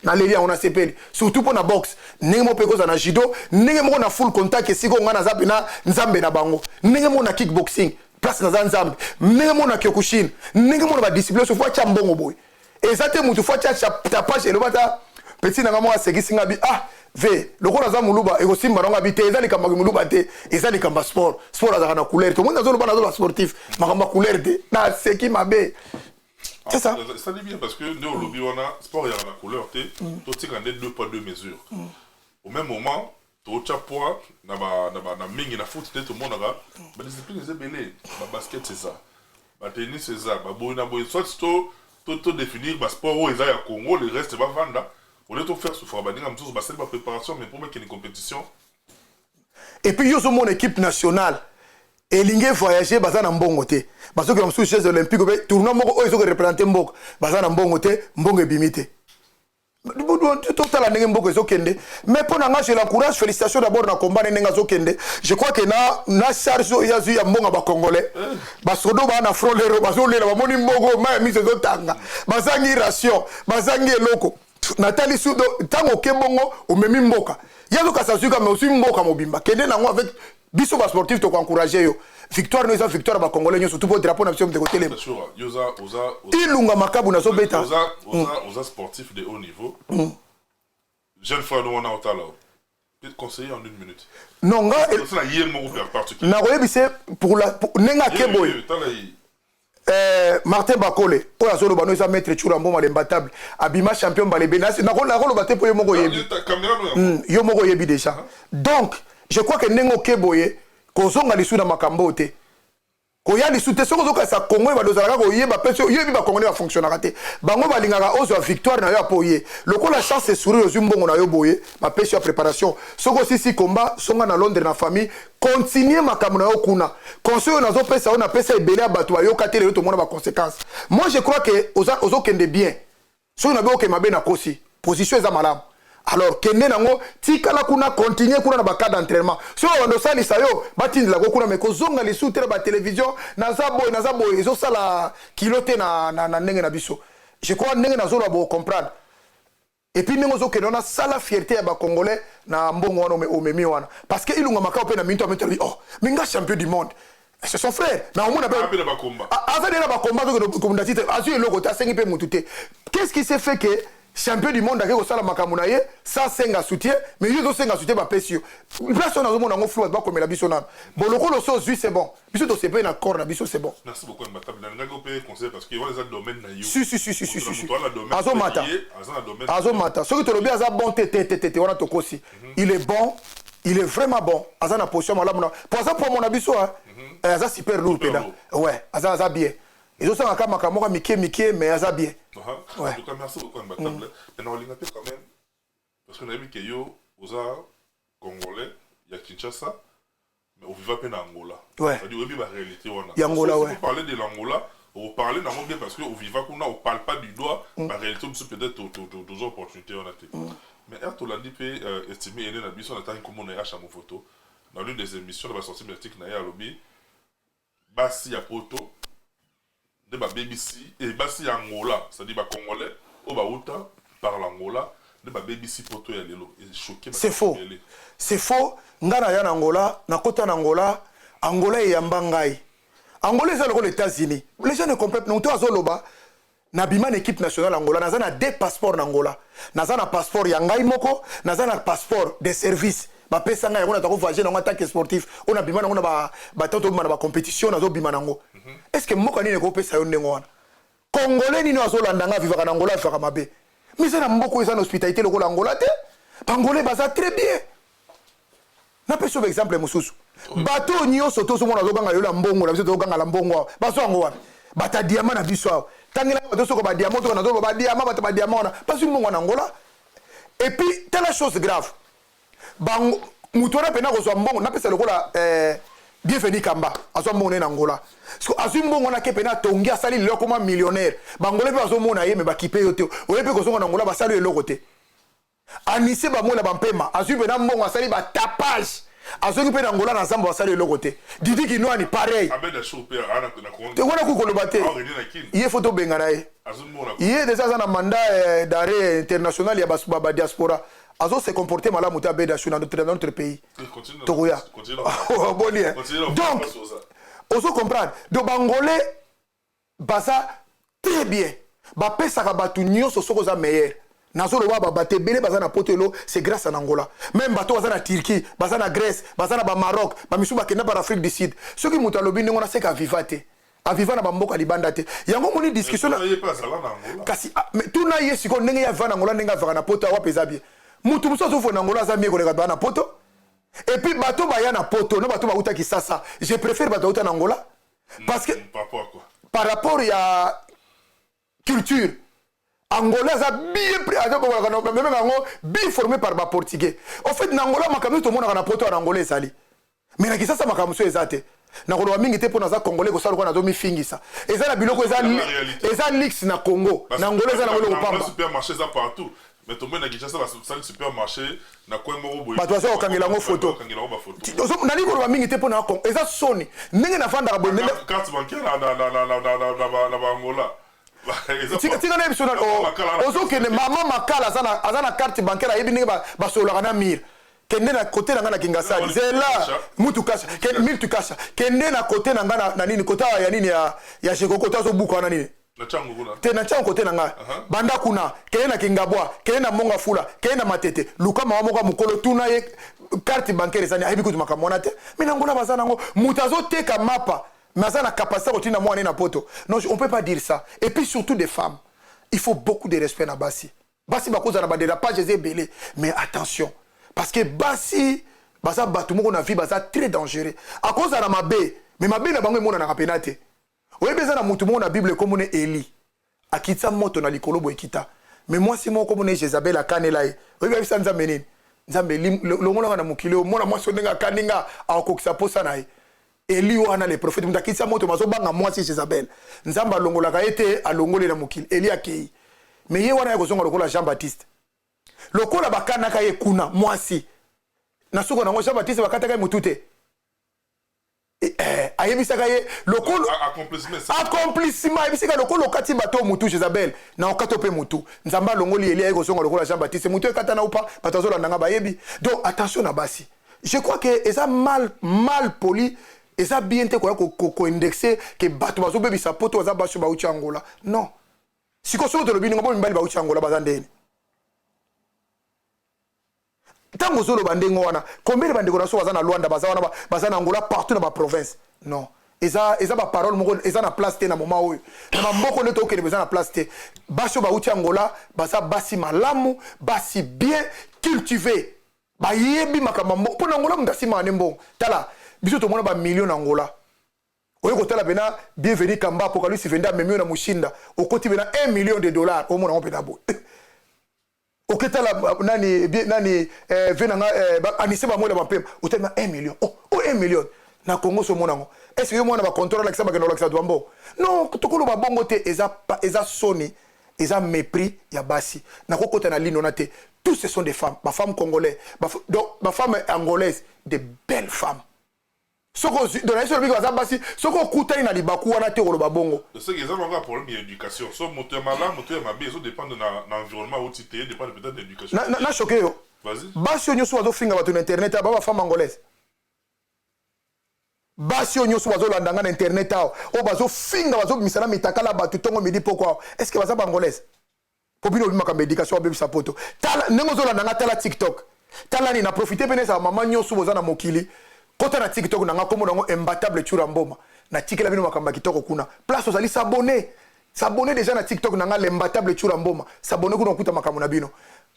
naleli yango, nasepeli, surtout mpo na boxe, ndenge moko mpe kozala na judo, ndenge moko na full contact, esika oyo ngai naza mpena nzambe na bango, ndenge moko na kickboxing, place naza nzambe, ndenge moko na kyokushin, ndenge moko na badiscipline, so faut atya mbongo boye. Eza te mutu faut atia tapage eloba ata petit na nga moko asekisi nga bi ah ve lokola aza moluba ekosimba nango abi te. Eza likambo ya moluba te, eza likambo ya sport. Sport azalaka na couleur te. Omoni, nazoloba, nazoloba sportif, makambo ya couleur te. Naseki mabe, c'est ça. Ça dit bien parce que nde olobi wana, sport ezalaka na couleur te. Totika nde deux poids deux mesures. Au même moment totya poids na mingi na foot te. Tomonaka badiscipline eza ebele, babasket eza, batennis eza, baboye na boye. Soit to définir basport oyo eza ya Congo, le reste bavanda. Au lieu tofaire souffrir baninga mosusu basali bapréparation, mais mpo bakende compétition. Et puis yo ozomona équipe nationale elingi voyager, baza na mbongo te. Bazokenda mosusu Jeux olympique mpe tournoi moko oyo ezoki représente mboka, baza na mbongo te, mbongo ebimi te. Totala ndenge mboka ezokende. Mais mpo na nga, je l'encourage. Félicitation d'abord na combat ndenge azokende. Je crois que na charge oyo azwi ya mbongo ya bacongolais, basodo baa na front lero bazolela, bamoni mbongo, mai ya miso ezotanga, bazangi ration, bazangi eloko. Natali su ntango oke bongo, omemi mboka ye azokasa, azwi kame, ozwi mboka mobimba, kende nango avec biso basportif, tokoencourage yo. Victoire no eza victoire ya bacongolais nyonso tu, mpo drapeau na biso mote kotelema. Ilunga Makabu nazobeta. Oza sportif de haut niveau, jeune frère no wana otala, peut conseiller en une minute. Non, nga nakoyebisa pour la ndenge ake boye. Martin Bakole oyo azoloba no eza maître Tshoura Mboma, l'imbattable, abima champion balebe. Nakoloba te mpo yo moko oyebi, yo moko oyebi déjà. Donc je crois que ndenge oke boye, kozonga lisu na makambo oyo te, koya lisu te. Soki ozokasa Kongo oyo ozalaka koyeba mpe oyebi bakongolais bafonctionnaka te. Bango balingaka ozwa victoire na yo apo ye lokola chance esourire, ozwi mbongo na yo boye, bapesi yo préparation. Soki osisi komba, songa na Londres na famille, continue makambo na yo kuna. Conseil oyo nazopesa oyo napesa ebele ya bato bayoka te, lelo tomona baconséquence. Moi je crois que ozokende bien. Soki nabi okende mabe, nakosi. Position eza malamu, alors kende nango, tikala kuna, continue kuna na bacas d'entraînement. Soki obanda osalisa yo, batindelako kuna, mais kozonga lisusu te na batélévision, naza boye, naza boye, ezosala kilo te na ndenge na biso. Je crois ndenge nazoloba bocomprendre. Et puis ndenge ozokende wana, sala fierté ya bacongolais na mbongo wana omemi wana, parce que Ilunga Makao mpe na minto amito alobi: "Oh, minga champion du monde." C'est son frère na omona mpe aza nde na bakomba, azokende kobunda titre, azwi eloko te, asengi mpe motu te. Qu'est-ce qui s'est fait que champion du monde ake kosala makambo na ye sans senga soutien, mais yo ozosenga soutien, bapesi yo place oyo? Nazomona yango flou. Bakomela biso nano bolokolo so ozwi, c'est bon, biso tosepeli na corps na biso, c'est bon. Merci beaucoup, Mbatable. Nalingaki mpe conseil parce que wana eza domaine na yo. Si, si, si, si, si, si, si. Azomata, azomata. Soki tolobi aza bon te te te te te, wana tokosi. Il est bon, il est vraiment bon. Aza na position malamu na po aza po mona biso, aza super lourd mpena. Ouais, aza bien. Ezosanga kaka makambo moko mike mike, mais aza bien. Ouais. En tout cas, merci beaucoup, Mbatable. Mais naolinga mpe quand même, parce que nayebi ke yo oza congolais ya Kinshasa, mais oviva mpe na Angola. C'est-à-dire oyebi baréalité wana. Ya Angola, ouais. Parler de l'Angola, oparle nango bien parce que oviva kuna, oparle pas du doigt baréalité mosusu, peut-être toza opportunité wana te. Mais ere tolandi mpe estime ene na biso, natangi komona ye Acha Mofoto dans l'une des émissions na basortie médiatique na ye, alobi basi ya poto nde babebisi e basi ya Angola, c'est-à-dire bacongolais oyo bauta par l'Angola nde babebisi poto ya lelo. Echoqué. C'est faux, c'est faux. Nga na ya na Angola, nakota na Angola, Angola eyamba ngai. Angola eza lokola États-Unis, les gens ne comprennent. Non, to azoloba, nabima na équipe nationale Angola, naza na deux passeport na Angola. Naza na passeport ya ngai moko, naza na passeport de service bapesa ngai yango, naza kovoyage nango en tant que sportif oyo nabima nango na bato tobima na bacompétition, nazobima nango. Est ce que mboka nini ekopesa yo ndenge wana? Congolais nini azolanda nga avivaka na Angola, avivaka mabe? Mais eza na mboka oyo eza na hospitalité lokola Angola te. Bangolais baza très bien. Napesi yo exemple mosusu. Bato oyo nyonso tozomona azoganga lelo ya mbongo na biso, tozogangala mbongo awa, bazwa yango wana. Bato ya diamant na biso awa, tangelanga bato soko badiamant toka nazoloba badiamant, bato badiamant wana bazwi mbongo na Angola. Et puis tala chose grave, bango moto wana mpena kozwa mbongo, napesa lokola Bienvenu Kamba, azwa mbongo naye na Angola. Azwi mbongo wana ke mpena atongi, asali lelo akoma millionnaire. Bangolais mpe bazomona ye, me bakipe yo te. Oye mpe kozonga na Angola, basali eloko te. Anise bamwela bampema, azwi mpena mbongo, asali batapage, azongi mpe na Angola, na zamba, basali eloko te. Didi Kinwani, pareil. Te, wana kuki koloba te. Ye faut tobenga na ye. Ye déjà aza na mandat d'arrêt international ya badiaspora, azo se comporter malamu te. Abeda Shu na notre pays, tokoya boni. Donc ozo comprendre, donc bangolais baza très bien. Bapesaka bato nyonso soki oza meilleur. Nazoloba ba bato ebele baza na poto elo, c'est grâce à Angola. Même bato baza na Turquie, baza na Grèce, baza na Bamaroc, bamisusu bakenda par Afrique du Sud. Soki moto alobi ndenge wana, seka aviva te, aviva na bamboka libanda te. Yango moni discussion na Ye mpe azala na Angola. Kasi ah, mais tuna ye sikoyo ndenge ye aviva na Angola, ndenge avivaka na poto awa mpenza bien. Motu mosusu azofona na Angola aza mie koleka baa na poto. Et puis bato baya na poto na bato bauta Kisasa, je préfère bato bauta na Angola parce que Par rapport à quoi? Par rapport ya culture angolais, aza bien, aza bamenga yango bien formé par Baportugais. Au fait, na Angola, makambo nyonso tomonaka na poto ya na Angola ezali, mais na Kisasa makambo mosusu eza te. Nakoloba mingi te mpo naza Congolais, kosala lokola nazomifingisa. Eza na biloko eza La réalité. Eza luxe na Congo, na Angola eza nango eloko pamba. Supermarché eza partout, mais tombe na Kinshasa, basali supermarché na coin moko boye. Bato baza kokangela yango photo. Bakangela yango bafoto. Nalingi koloba mingi te mpo na eza soni ndenge nafandaka boye ndenge Carte bancaire na Baangola eza Tika na biso. Makala. Ozokende mama Makala aza na carte bancaire, ayebi ndenge basololaka na mire. Kende na kote na ngai na Kingasani, zela mutu kasha, miltu kasha. Kende na kote na ngai na nini, kote ya nini ya Jeko, kote azobuka wana nini. Na ntango kuna. Te, na ntango kote na ngai. Banda kuna, kende na Kingabwa, kende na Monga Fula, kende na Matete, luka mama moko ya mokolo, tuna ye carte bancaire ezani. Ayebi kutu makambo wana te. Me na Ngola baza nango. Moto azoteka mapa, mais aza na capacité kotinda mwana ye na poto. Non, on peut pas dire ça. Et puis surtout des femmes, il faut beaucoup de respect na basi. Basi bakozala na badérapage eza ebele, mais attention, parce que basi baza bato moko na vie baza très dangereux. Akozala mabe, mais mabe na bango emonanaka pena te. Oyebi, eza na motu moko na Bible ekomona Eli akitisa moto na likolo boye, ekita, mais mwasi moko komona ye Jezabel akanela ye. Oyebi ayebisa Nzambe nini? Nzambe, longolanga na mokili oyo, mwana mwasi oyo ndenge akani nga, akokokisa posa na ye. Eli wana, le prophète, moto akitisa moto, mazobanga mwasi Jezabel. Nzambe alongolaka ye te, alongoli na mokili. Eli akei, mais ye wana ya kozonga lokola Jean Baptiste, lokola bakanaka ye kuna mwasi na suka nango Jean Baptiste bakataka ye motu te. Ayebisaka ye lokolo Accomplissement. Accomplissement. Ayebisaka lokolo okati bato oyo mutu, Jezabel na okati mpe mutu. Nzambe alongoli Eli, aye kozonga lokola Jean Baptiste, mutu ekata na upa. Bato azolanda nga bayebi. Donc attention na basi. Je crois que eza mal, mal poli, eza bien te koya koindexer ke bato bazobebisa poto baza basi oyo bauti Angola. Non, sikoyo soki tolobi ndenge bo mibali bauti Angola baza ndeni, ntango ozoloba ndenge wana, combien de bandeko na biso baza na Lwanda, baza wana, baza na Angola, partout na baprovince? Non, eza baparole moko eza na place te na moment oyo na bamboka nde tokende, eza na place te. Basi oyo bauti Angola baza basi malamu, basi bien cultivé, bayebi makambo ya mbongo. Mpo na Angola moto asimaka nde mbongo. Tala biso tomona bamillion na Angola. Oye kotala pena Bienvenu Kamba Apocalypse vende, amemi yo na Moshinda, okoti pena 1 million de dollars, omona yango mpena boye. Oketala nani nani ve nanga anise bamwela bampema, otelema 1 million. Oh, oh, 1 million na Congo so omona yango. Est ce que yo mwana bacontrôle alakisa, bakende kolakisa bato bambongo? Non, tokoloba bongo te. Eza soni, eza mépris ya basi. Nakokota na lino na te. Tous ce sont des femmes, bafemme congolais, donc bafemme angolaise, de belles femmes. Soki ozwi donc nayebi, soki olobiki baza basi, soki okutani na libaku wana te, koloba bongo. Soki eza nango problème ya éducation, so moto ya malamu to ya mabe ezodépendre na environnement auti te, dépendre peut-être na éducation. Na choqué yo. Vas-y. Basi oyo nyonso bazofinga bato na internet awa, ba bafemme angolaise. Basi oyo nyonso bazolanda nga na internet awa, oyo bazofinga, bazobimisa na mitakala bato ntongo, midi, poko awa, est ce que baza baangolaise? Po bino obi makambo ya éducation, babebisa poto. Tala ndenge ozolanda nga, tala TikTok, tala nini. Na profite mpe nezala mama nyonso boza na mokili, kota na TikTok na nga, kombo nango Imbattable Tshoura Mboma. Natikela bino makambo ya kitoko kuna. Place ozali, s'abonner, s'abonner déjà na TikTok na nga, l'Imbattable Tshoura Mboma. S'abonner kuna, okuta makambo na bino.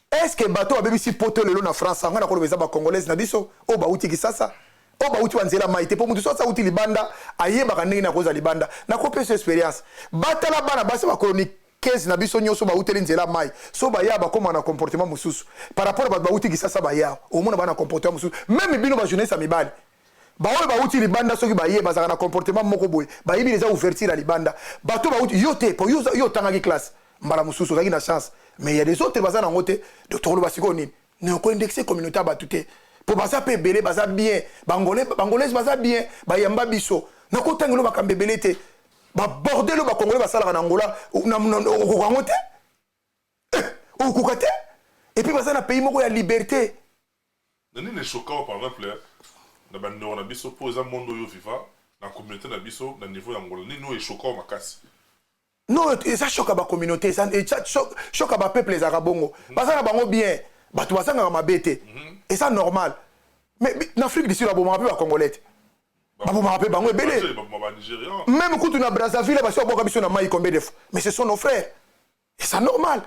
Est ce que bato babebisi poto lelo na France, nga nakoloba eza bacongolaise na biso oyo bauti Kisasa, oyo bauti banzela mai te? Mpo motu so auti libanda ayebaka ndenge nakozala libanda. Nakopesa expérience. Batala bana basi bachroniqueuse na biso nyonso bauteli nzela mai, so baya bakóma na comportement mosusu par rapport a bato bauti Kisasa. Baya omona bana comportement mosusu. Même bino bajournaliste ya mibali, baoyo bauti libanda, soki baye bazalaka na comportement moko boye, bayebi eza ouverture ya libanda. Bato bauti yo te, po yo otangaki classe, mbala mosusu ozalaki na chance, mais ya des autres baza nango te. Donc tokoloba sikoyo nini? Ne koindexe communauté ya bato te, po baza mpe ebele, baza bien. Bangolaise baza bien, bayamba biso. Nakotangelo makambo ebele te. Babordel oyo bacongolais basalaka na Angola, okoka yango te, okoka te. Et puis baza na pays moko ya liberté. Na nini echoka par exemple na bandeko na biso, mpo eza monde oyo viva na communauté na biso na niveau ya Angola, nini oyo echoka makasi? Non, eza choc ya bacommunauté, eza choc ya bapeuple. Ezalaka bongo, baza na bango bien, bato bazangaka mabe te, eza normal. Mais na Afrique du Sud babomaka mpe bacongolais te, babomaka mpe bango ebele. Même kutu na Brazzaville basi babwaka biso na mai combien de fois, mais ce sont nos frères et c'est normal.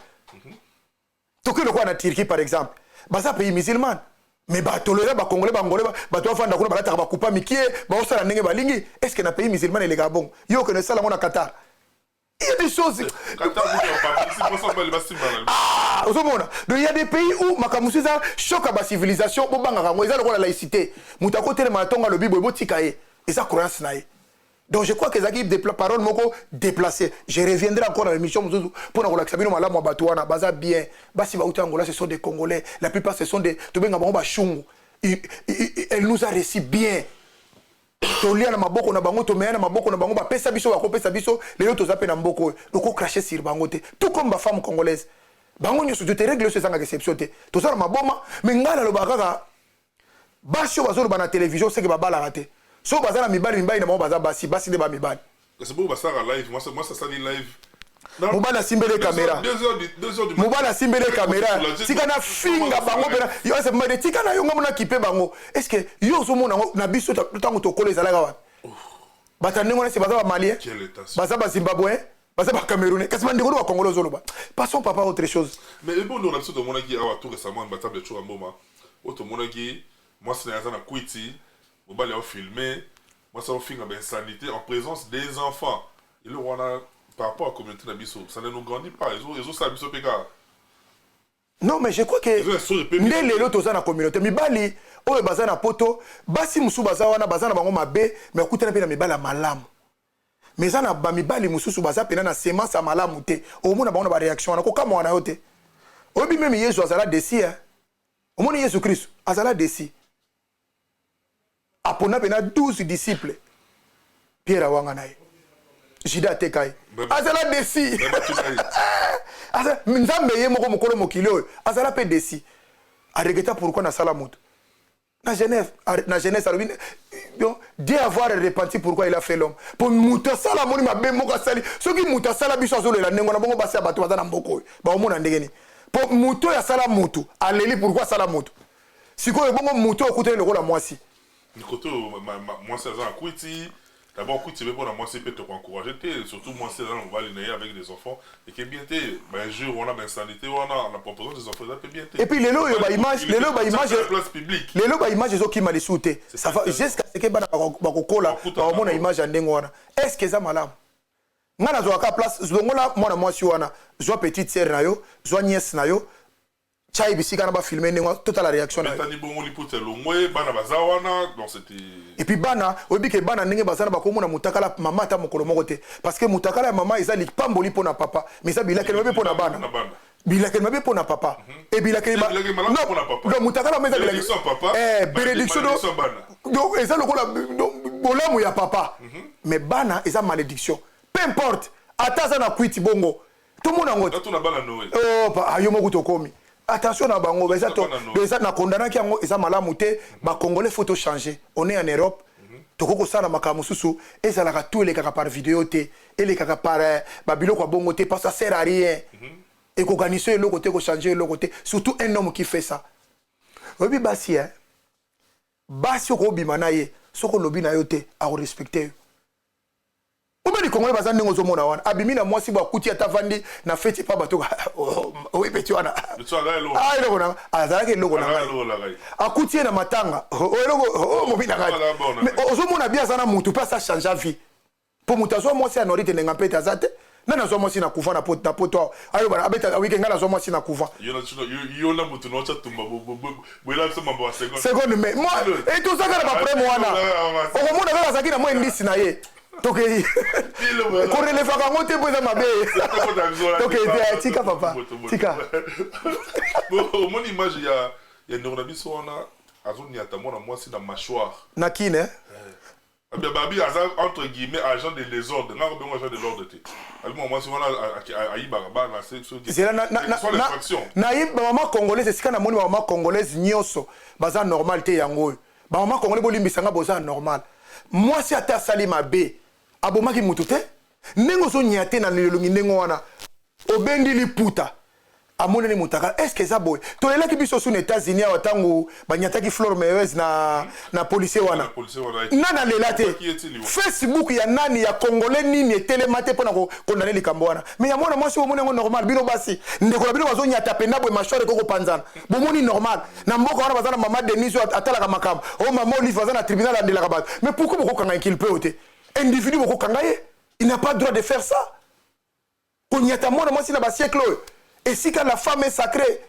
Tokoki lokola na Turquie par exemple, baza pays musulman, mais batolera bacongolais, bangolais, bato bafanda kuna, balataka bakupa mikie, baosala ndenge balingi. Est ce que na pays musulman elekaka bongo? Yo okende osala yango na Qatar, il y a des choses. Ah, ozomona, donc il y a des pays où makambo mosusu eza choc ya bacivilisation, bobangaka yango. Eza lokola laïcité, moto akotelema na ntongo, alobi boye, botika ye, eza croyance na ye. Donc je crois que ezalaki parole moko déplacée. Je reviendrai encore na émission mosusu mpona kolakisa bino malamu ya bato wana. Baza bien, basi bauti Angola, ce sont des Congolais, la plupart ce sont des, tobenga bango bashungu. Elle nous a reçu bien, tolia na maboko na bango, tomeya na maboko na bango, bapesa biso, bakopesa biso. Lelo toza mpe na mboka oyo, tokocracher sur bango te, tout comme bafemme congolaise, bango nyonso te, règle nyonso ezangaka exception te. Toza na maboma, mais ngai nalobaka kaka, basi oyo bazoloba na télévision seke babalaka te. Soki baza na mibali, mibali na bango baza basi, basi nde bamibali. Mobali asimbele caméra, mobali asimbele caméra, tika na finga bango mpena yo ase tika na yo nga mona kipe bango. Est ce que yo ozomona yango na biso ntango tokola ezalaka wapi? Bato ndenge wana se baza bamalien, baza bazimbabwéen, baza bacamerounais, kasi bandeko no bakongolo ozoloba. Passons, papa, autre chose. Mais ebondo na biso, tomonaki awa tout récemment batable ya Mboma oyo, tomonaki mwasi na ye aza na kwiti, mobali aofilme mwasi aofinga bainsanité en présence des enfants. Eloko wana, par rapport à communauté na biso, ça ne nous grandit pas, ezosala biso mpe kaka. Non, mais je crois que nde lelo toza na communauté, mibali oyo baza na Poto, basi mosusu baza wana, baza na bango mabe, mais okutana mpe na mibali ya malamu. Mais eza na bamibali mosusu baza mpena na semence ya malamu te, omona bango na baréaction wana, kokamwa na yo te. Oyebi, même Yesu azala déçu. Omoni, Yesu Kristu azala déçu, apona mpena 12 disciples, Pierre awanga na ye, Juda ateka ye, azala déçu. Nzambe ye moko mokolo mokili oyo azala mpe déçu, aregretter pourquoi nasala moto. Na Genève, na Genèse alobi donc Dieu avoir repenti pourquoi il a fait l'homme. Po moto asala, amoni mabe moko asali. Soki moto asala biso azolela ndenge wana bongo, basi ya bato baza na mboka oyo baomona ndenge nini? Po moto oyo asala motu aleli pourquoi asala motu. Sikoyo bongo moto oyo okutani lokola mwasi. Kote oyo mwasi aza na kwiti, d'abord kwiti mpe mpona mwasi mpe tokoencourage te, surtout mwasi aza na mobali na ye avec des enfants, eke bien te. Bainjure wana, bainsanité wana na proposition des enfants eza mpe bien te. Et puis lelo oyo baimage, lelo baimage place publique. Lelo baimage ezokima lisusu te, ça va jusqu'à ce que bana bakokola, bakomona image ya ndenge wana. Est ce que eza malamu? Ngai nazwaka place, longola mwana mwasi wana, zwa petite sœur na yo, zwa nièce na yo, tia bisika na bafilme ndenge wana, totala réaction na yo. Betani bongo liputa elongwe, bana baza wana, donc c'était Et puis bana, oyebi ke bana ndenge baza na, bakomona mutakala mama ata mokolo moko te, parce que mutakala ya mama eza lipamboli mpo na papa, mais eza bilakeli mabe mpo na bana. Na bana. Bilakeli mabe mpo na papa e bilakeli Bilakeli malamu mpo na papa. Donc mutakala mama eza Bénédiction ya papa, bénédiction. Malédiction ya bana. Donc eza lokola donc, bolamu ya papa, mais bana eza malédiction. Peu importe ata aza na kwiti bongo, tomona yango te. Natuna bana Noé. Oh, ayo moko tokomi attention na bango, eza to Bana Noé. Eza na kondanaki yango, eza malamu te. Bacongolais, faut tochanger. On est en Europe, tokoki kosala makambo mosusu ezalaka tout elekaka par vidéo te, elekaka par babiloko ya bongo te, parce que ça sert à rien, ekokanisa eloko te, ekochange eloko te, surtout un homme qui fait ça. Oyebi basi, basi okobima na ye, soki olobi na yo te, akorespecte yo. Obeli Congolais baza ndenge ozomona wana, abimi na mwasi bo, akuti ata vandi na feti pa bato, oyi peti wana. Biso aza eloko. Ah, eloko na azalaki eloko na Aza ngai. eloko na ngai. Akuti ye na matanga, oh, eloko oh, mobi na ngai. Aza bon na Mais ngai. Ozomona bi aza na mutu mpe asa change vie, mpo moto azwa mwasi ya nori te, ndenge mpe te aza te. Nani azwa mwasi na couvent na Poto awa, ayoba abeta wike, ngai nazwa mwasi na couvent. Yo na moto na otya tumba boyela biso mambo ya seconde. Seconde, mais moi e tozaka na baproblème wana, okomona kaka azalaki na mwa indisi na ye, tokei korelevaka yango te mpo eza mabe. Tokei te, tika papa, tika. Omoni image ya ndeko na biso wana azoniata mwana mwasi na mâchoire. Na kine. Babi aza entre guillemets agent de désordre, nga kobengo agent de l'ordre te, abi mwana mwasi wana ayibaka bana. Zela nayebi bamama congolaise, esika namoni bamama congolaise nyonso baza normal te. Yango oyo bamama congolais, bolimbisanga, boza normal. Mwasi ata asali mabe, abomaki mutu te, Ndenge ozonyate na elongi ndenge wana, obendi liputa, amonani mutaka. Est ce que eza boye? Tolelaki biso su na États-Unis awa, ntango banyataki Floyd Mayweather na policier wana. Nani alela te? Facebook ya nani, ya Congolais nini etelema te mpona kocondamner likambo wana? Mais ya mwana mwasi, bomoni yango normal? Bino basi, ndeko na bino bazonyata penda boye, mâchoire ekokopanzana, bomoni normal? Na mboka wana baza na mama Denise oyo atalaka makambo oyo, mama Olive aza na tribunal, alandelaka bato. Mais pourquoi bokokanga inculpé oyo te? Individu bokokanga ye, il n'a pas droit de faire ça, konyata mwana mwasi na basiècle oyo esika la femme est sacrée.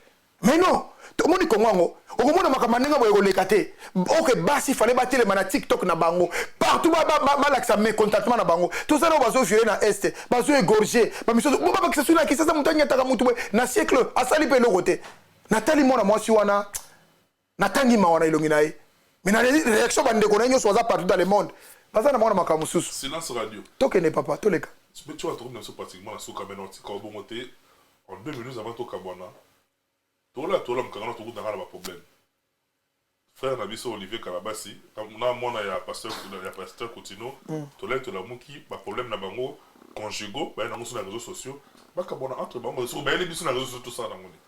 Mais non, tomoni Kongo yango, okomona makambo ndenge boye koleka te. Oke basi fale batelema na TikTok na bango partout, balakisa mécontentement na bango. Tozala oyo bazovioler na Est, bazoégorger bamisusu, babakisa sui na Kisasa. Moto anyataka mutu boye na siècle, asali mpe eloko te. Natali mwana mwasi wana, natangi mawa na elongi na ye, mais na réaction bandeko na ye nyonso baza partout dans le monde, baza na mwana makambo mosusu. Silence radio. Tokende papa, toleka. Tu vois, tokomi na biso pratiquement na suka, mais tika obongo te. En 2 minutes avant tokabwana, tola mokanga na tokutanga na baproblème. Frère na biso Olivier Kalabasi na mwana ya pasteur Coutinho, tolai tolamuki, baproblème na bango conjugaux baye nango so na réseaux sociaux, bakabwana entre bango. Soki bayeli biso na réseaux sociaux, tosala nango nini?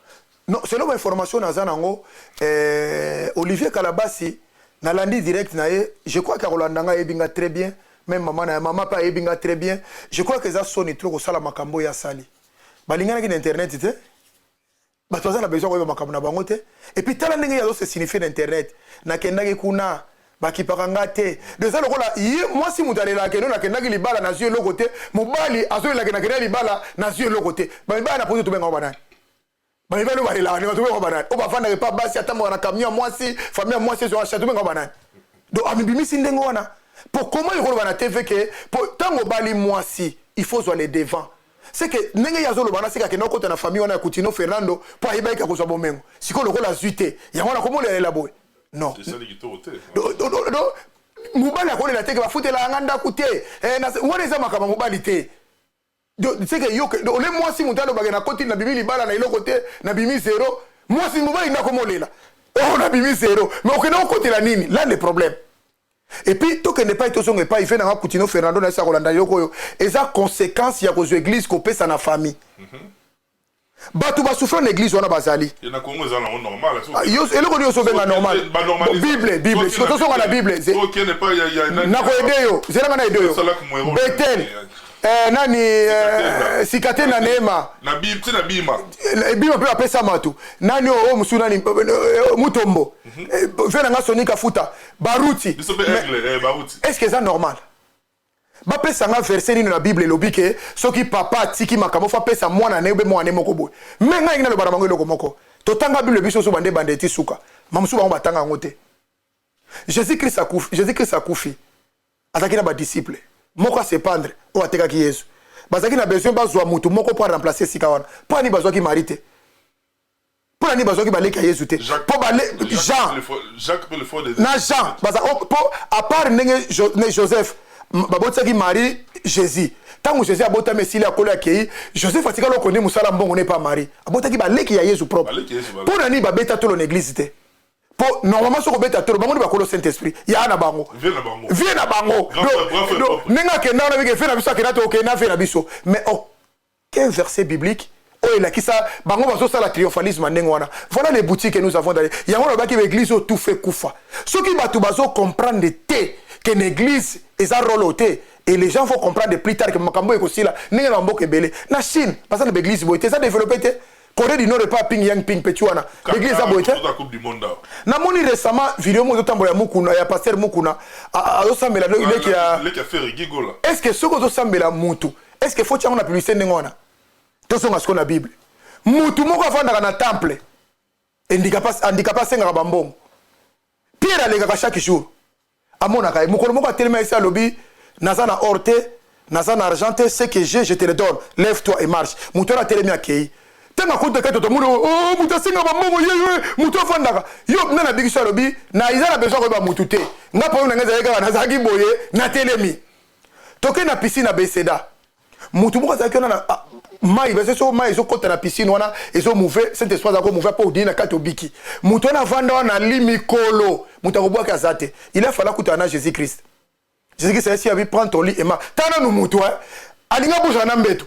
Non, selon bainformation naza nango, Olivier Kalabasi, nalandi direct na ye. Je crois ke akolanda ngai, ayebi nga très bien. Même mama na ye, mama mpe ayebi nga très bien. Je crois ke eza soni trop kosala makambo oyo asali. Balinganaki na internet te, bato baza na besoin koyeba makambo na bango te. Et puis tala ndenge ye azose signifier na internet: nakendaki kuna, bakipaka nga te. Donc eza lokola ye mwasi moto alelaka kendo nakendaki libala, nazwi eloko te. Mobali azolelaka nakendaki libala, nazwi eloko te. Bamibali na poto, tobengango banani? Bamibali oyo balelaka ndenge, tobengango banani? Oyo bavandaka epa basi, atamboka na camion ya mwasi, famille ya mwasi ezwaka cha, tobengango banani? Donc amibimisi ndenge wana po comment ekoloba na TV ke po ntango obali mwasi, il faut zwa le devant? C'est que ndenge ye azoloba na seka, akende okota na famille wana ya Coutinho Fernando mpo ayebaki akozwa bomengo. Sikoyo lokola azwi te, yango wana komolelela boye. Non, mobali akolela te ke bafutelaka nga ndako te. Wana eza makambo ya mobali te. C'est que yo ole mwasi, moto alobaka nakoti, nabimi libala na eloko te, nabimi zéro. Mwasi, mobali ndako molela oyo nabimi zéro, mais okende okotela nini? Là le problème. Et puis tokende epai, tozonga epai fe nanga Coutinho Fernando na esa kolanda eloko oyo eza conséquence ya kozwa église kopesa na famille. Bato basouffrir na église wana bazali. Eloko nini ozobenga normal? Bible, Bible, siko tozonga na Bible. Nakoaider yo, zelanga na aider yo. Betel, nani, Sikate na Neema ebima mpe bapesa mato nani oyo mosusu, nani, Mutombo, ve nanga Sonika Futa Baruti. Est ce que eza normal? Bapesa nga verset nini na Bible elobi ke soki papa atiki makambo, fo apesa mwana na ye obe mwana moko boye? Me ngai ngi naloba na bango eloko moko: totanga Bible biso so bande bande eti suka, mamosusu bango batanga yango te. Jésus Christ akufi, Jésus Christ akufi, azalaki na badisciple moko asependre oyo atekaki Yesu. Bazalaki na besoin bazwa mutu moko mpo aremplacer esika wana. Mpo ani bazwaki Marie te? Mpo na nini bazwaki baleki ya Yesu te? Mpo Jean na Jean, mpo à part ndenge Joseph babotisaki Marie Jésus, ntango Jésus abotami, esili, akolo, akei, Joseph atikali okonde mosala mbongo ne pa Marie abotaki baleki ya Yesu propre. Mpo na nini babeta tolo na église te? Mpo normalement soki obeta tolo, bango nde bakolo Saint Esprit ya na bango, vie na bango. Ndenge akenda wana, bike vie na biso, akenda te, okenda vie na biso. Mais aucun verset biblique oyo elakisa bango bazosala triomphalisme ndenge wana. Voilà les boutiques que nous avons dans yango. Nalobaki baéglise oyo tout fait kufa. Soki bato bazocomprendre te ke na église eza rôle oyo te, et les gens vont comprendre plus tard ke makambo ekosila ndenge na bamboka ebele. Na Chine baza na baéglise boye te, eza développé te. Corée du Nord epa Ping Yang Ping petit wana, l'église eza boye te. Namoni récemment vidéo moko ezotambola ya Mukuna, ya pasteur Mukuna, azosambela leki ya. Est ce que soki ozosambela mutu, est ce que faut tiango na publicité ndenge wana? Tozonga sikoyo na Bible. Mutu moko avandaka na temple, handicapé, asengaka bambongo. Pierre alekaka chaque jour, amonaka ye. Mokolo moko atelemi, esi alobi: naza na or te, naza na argent te, ce que j'ai, je te le donne, lève toi et marche. Moto wana atelemi, akei. Ntango akuta kati, tomoni o moto asenga bambongo ye ye moto afandaka yo nde na bikiso. Alobi na eza na besoin koyeba motu te, nga mpo na ngai ezalaki kaka nazalaki boye, natelemi. Toke na piscine ya Beseda, motu moko azalaki wana na mai bese. So mai ezokɔta na piscine wana, ezomouve, Saint Esprit aza komouve mpo odii na kati, obiki. Motu wana avanda wana ali mikolo, moto akobwaki aza te. Il a fallu akutana na Jésus Christ. Jésus Christ ayesi abi: prends ton lit et marche. Tala nanu, motu Alingi abosana na mbeto.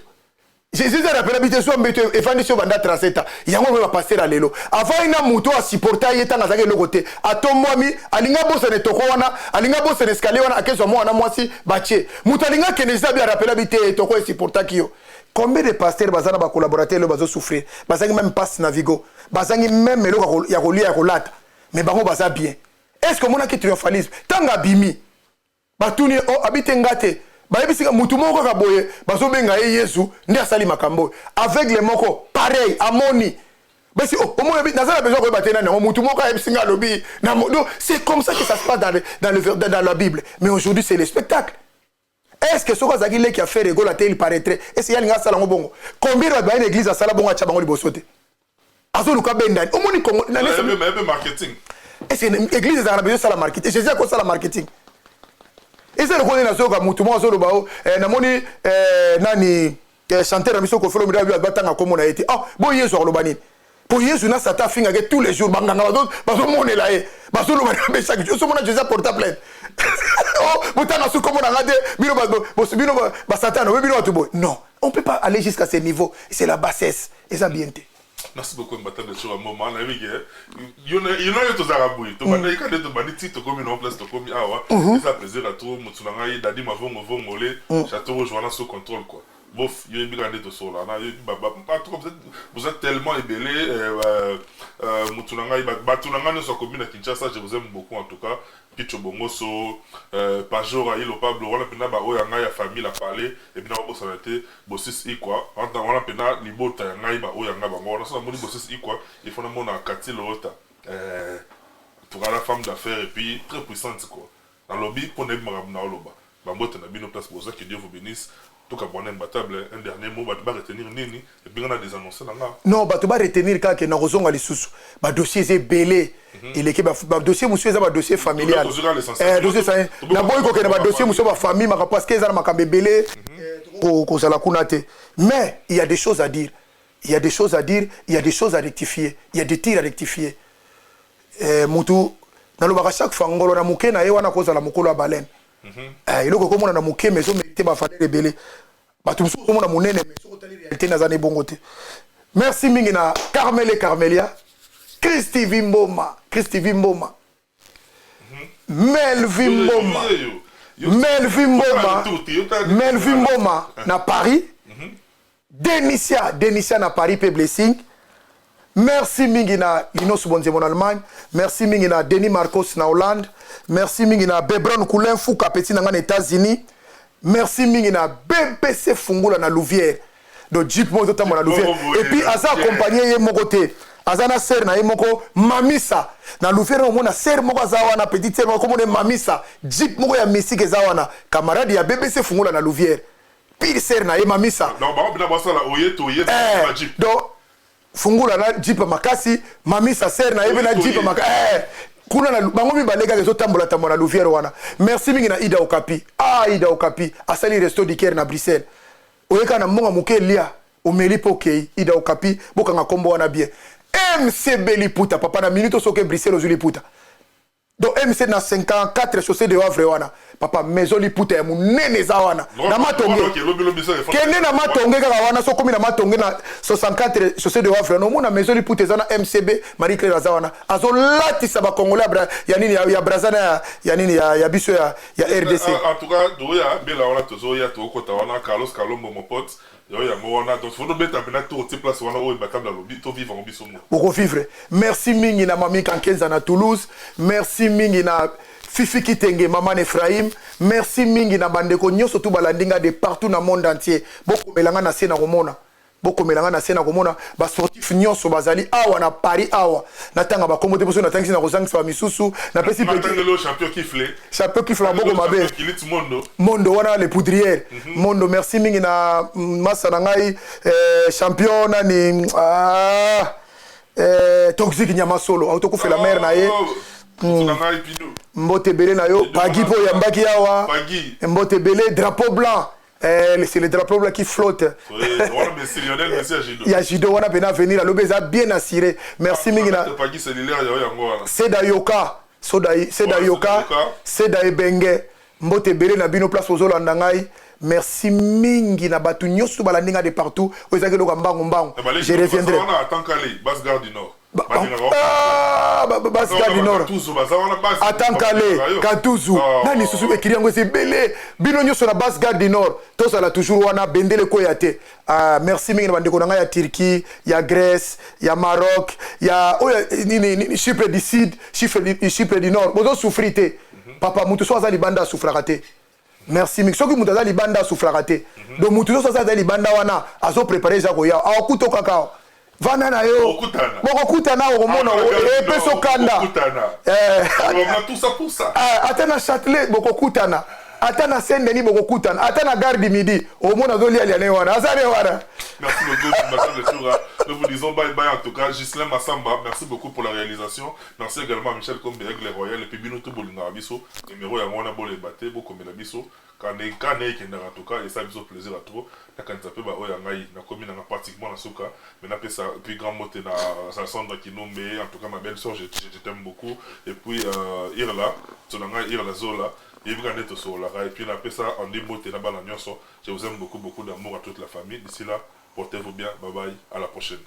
Jésus arapela bi te, so mbeto efandisi yo banda 37 ans. Yango oyo bapasteur ya lelo avai na moto asupporta ye ntango azalaki eloko te, atombwami, alingi abosana etoko wana, alingi abosana escalier wana, akezwa mwana mwasi batie moto alingi akende. Jésus abi arapela bi te, etoko esupportaki yo. Combien de pasteurs baza na bacollaborateur lelo bazosouffrir, bazangi même passe na vigo, bazangi même eloko ya kolia, ya kolata, mais bango baza bien? Est ce que omonaki triomphalisme? Ntango abimi, batuni o abi te, nga te, bayebisika mutu moko kaka boye, bazobenga ye Yesu, nde asali makambo oyo. Aveugle moko pareil amoni basi, oh, omoni, naza na besoin koyeba te nani yango. Mutu moko ayebisi nga, alobi. Donc c'est comme ça que ça se passe dans la Bible. Mais aujourd'hui, c'est le spectacle. Est ce que soki azalaki leki ya Ferre Gola te, il paraîtrait, est ce que yalinga asala yango bongo? Combien bato baye na église, asala bongo, atya bango liboso te, azoluka bendani? Omoni Congo. Marketing. Est ce que église ezalaka na besoin osala marketing? Jésus akosala marketing? Eza lokola nde nazoyoka mutu moko azoloba o namoni nani, chanteur na biso Koffi Olomide, batanga kombo na ye te. Ah bo, Yesu akoloba nini? Po Yesu na Satan afingake tous les jours, banganga bazomonela ye, bazoloba na be chaque jour. Osomona Jésus aporta plainte: oh, botanga su kombo na nga te, bino bino basatana, oyo bino bato boye. Non, on peut pas aller jusqu'à ce niveau, c'est la bassesse, eza bien te. Merci beaucoup, Mbatable sur moment. Nayebi ke yo na yo tozalaka boye, tobandaki kaka nde tobandi ti tokomi na place tokomi awa. Eza plaisir à trop. Motu na ngai Dadi Mavongo Vongole, Château Rouge wana sous contrôle quoi. Bof, yo yebi kaka nde tosola na yo. En tout cas, vous êtes tellement ebele. Motu na ngai, bato na ngai nyonso akomi na Kinshasa, je vous aime beaucoup en tout cas. Picho Bongoso, Pajor Ayilo Pablo wana mpena, baoyo ya ngai ya famille la parler. Et puis nakobosana te Bosis Ikwa wana mpena, libota ya ngai, baoyo ya ngai bango wana. So namoni Bosis Ikwa, il faut namona Kati Loota, en tout cas la femme d'affaires et puis très puissante quoi. Nalobi mpo nayebi makambo na oloba. Bambote na bino place boza, que Dieu vous bénisse. Tokabwana. Imbattable, un dernier mot, bato baretenir nini? Et puis nga na des annonces na nga. Non, bato baretenir kaka na kozonga lisusu. Badossier eza ebele, eleki badossier mosusu, eza badossier familial, dossier naboyi kokende, badossier mosusu bafamille maka, parce que eza na makambo ebele, kozala kuna te. Mais il y a des choses à dire, il y a des choses à dire, il y a des choses à rectifier, il y a des tirs à rectifier. Mutu nalobaka chaque fois, ngolo na moke na ye wana kozala mokolo ya baleine. Eloko ekomona na moke, mais ezomérite bavaleur ebele. Bato mosusu ozomona monene, mais soki otali réalité, naza na ebongo te. Merci mingi na Carmele, Carmelia, Christi Vimboma, Christi Vimboma, Melvi Mboma, Melvi Mboma, Melvi Mboma na Paris, Denisia, Denisia na Paris mpe Blessing. Merci mingi na Linos Bonzemo na Allemagne. Merci mingi na Denis Marcos na Hollande. Merci mingi na Bebron Coulin Fuka, petit na nga na États-Unis. Merci mingi na BBC Fungula na Louvière. Donc jeep moko ezotambola na Louvière, et puis aza accompagné ye moko te, aza na sœur na ye moko Mamisa na Louvière. Omona sœur moko aza wana, petite sœur moko komona Mamisa, jeep moko ya mystique eza wana, camarade ya BBC Fungula na Louvière, pire sœur na ye Mamisa. Donc Fungula na jeep makasi, Mamisa sœur na ye mpe na jeep makasi kuna na bango mibale kaka ezotambola tambola na Louvière wana. Merci mingi na Ida Okapi. Ah, Ida Okapi asali Resto du Cœur na Bruxelles. Oyeka na mbongo moke, elia, omeli mpe okei. Ida Okapi, bokanga nkombo wana bien. MCB liputa, papa, na minute soki Bruxelles ozwi liputa. Donc MC na 54 chaussée de Wavre wana, papa, maison liputa ya monene eza wana na Matonge. Kende na Matonge kaka wana, so komi na Matonge na 64 chaussée de Wavre wana, omona maison liputa eza na MCB. Marie Claire aza wana, azolatisa bacongolais ya nini, ya Braza na ya nini, ya biso ya RDC. En tout cas, toya mbela wana, tozoya, tokokota wana. Carlos Kalombo, mon pote, yo yango wana. Donc faut tobeta mpena tour ti place wana oyo Batable alobi, tovivre yango biso moko. Okovivre. Merci mingi na Mami Kankenza na Toulouse. Merci mingi na Fifi Kitenge, mama na Ephraim. Merci mingi na bandeko nyonso tu balandi nga de partout na monde entier. Bokomela nga na se na komona, bokomela nga na se na komona. Basportif nyonso bazali awa na Paris awa, natanga bakombo te, mposo natangisi na kozangisa bamisusu. Napesi Champion Kifle, maboko mabe Mondo wana, le poudrière Mondo. Merci mingi na masa na ngai, champion nani, Toxique Nyama Solo, autokufela mare na ye. Mbote ebele na yo Pagi, mpo oyambaki awa. Mbote ebele. Drapeau blanc, c'est le drapeau blanc qui flotte. Ya judo wana pena avenir alobi eza bien assuré. Merci mingi na Seda Yoka, Seda Yoka, Seda Ebenge. Mbote ebele na bino place ozolanda ngai. Merci mingi na bato nyonso balandi nga de partout. Oyo ezalaki eloko ya mbangu mbangu, je reviendrai. Base gare du Nord, atankale Katuzu, nani lisusu ekiri yango eza ebele. Bino nyonso na base gare du Nord, tozala toujours wana, bendele ekoya te. Merci mingi na bandeko na ngai ya Turquie, ya Grèce, ya Maroc, ya oyo nini, Chypre du Sud, Chypre du Nord. Bozosouffrir te, papa. Motu so aza libanda asouffraka te. Merci mingi. Soki moto aza libanda asouffraka te. Donc motu nyonso aza libanda wana azoprépare eza koya awakuto kaka vanda na yo, bokokutana, okomona epesi okanda. Ata na Châtelet bokokutana, ata na Saint Denis bokokutana, ata na gare du Midi omona azolialia ne wana, aza ne wana. Merci beaucoup, Madame Letoura. Nous vous disons bye bye en tout cas. Ghislain Massamba, merci beaucoup pour la réalisation. Merci également à Michel Kombe, Aigle Royal, et puis bino tout bolinga biso. Numéro ya mwana bole bate, bokomela biso. Kane kane ekendaka en tout cas, et ça biso plaisir à trop. Nakanisa mpe baoyo ya ngai, nakomi nanga pratiquement na suka, mais napesa puis grand mot na Sandra Kinombe, en tout cas ma belle soeur, je t'aime beaucoup. Et puis Irla, tso na ngai Irla Zola, yebika nde tosololaka. Et puis napesa andi mbote na bana nyonso. Je vous aime beaucoup, beaucoup d'amour à toute la famille. D'ici là, portez-vous bien. Bye bye, à la prochaine.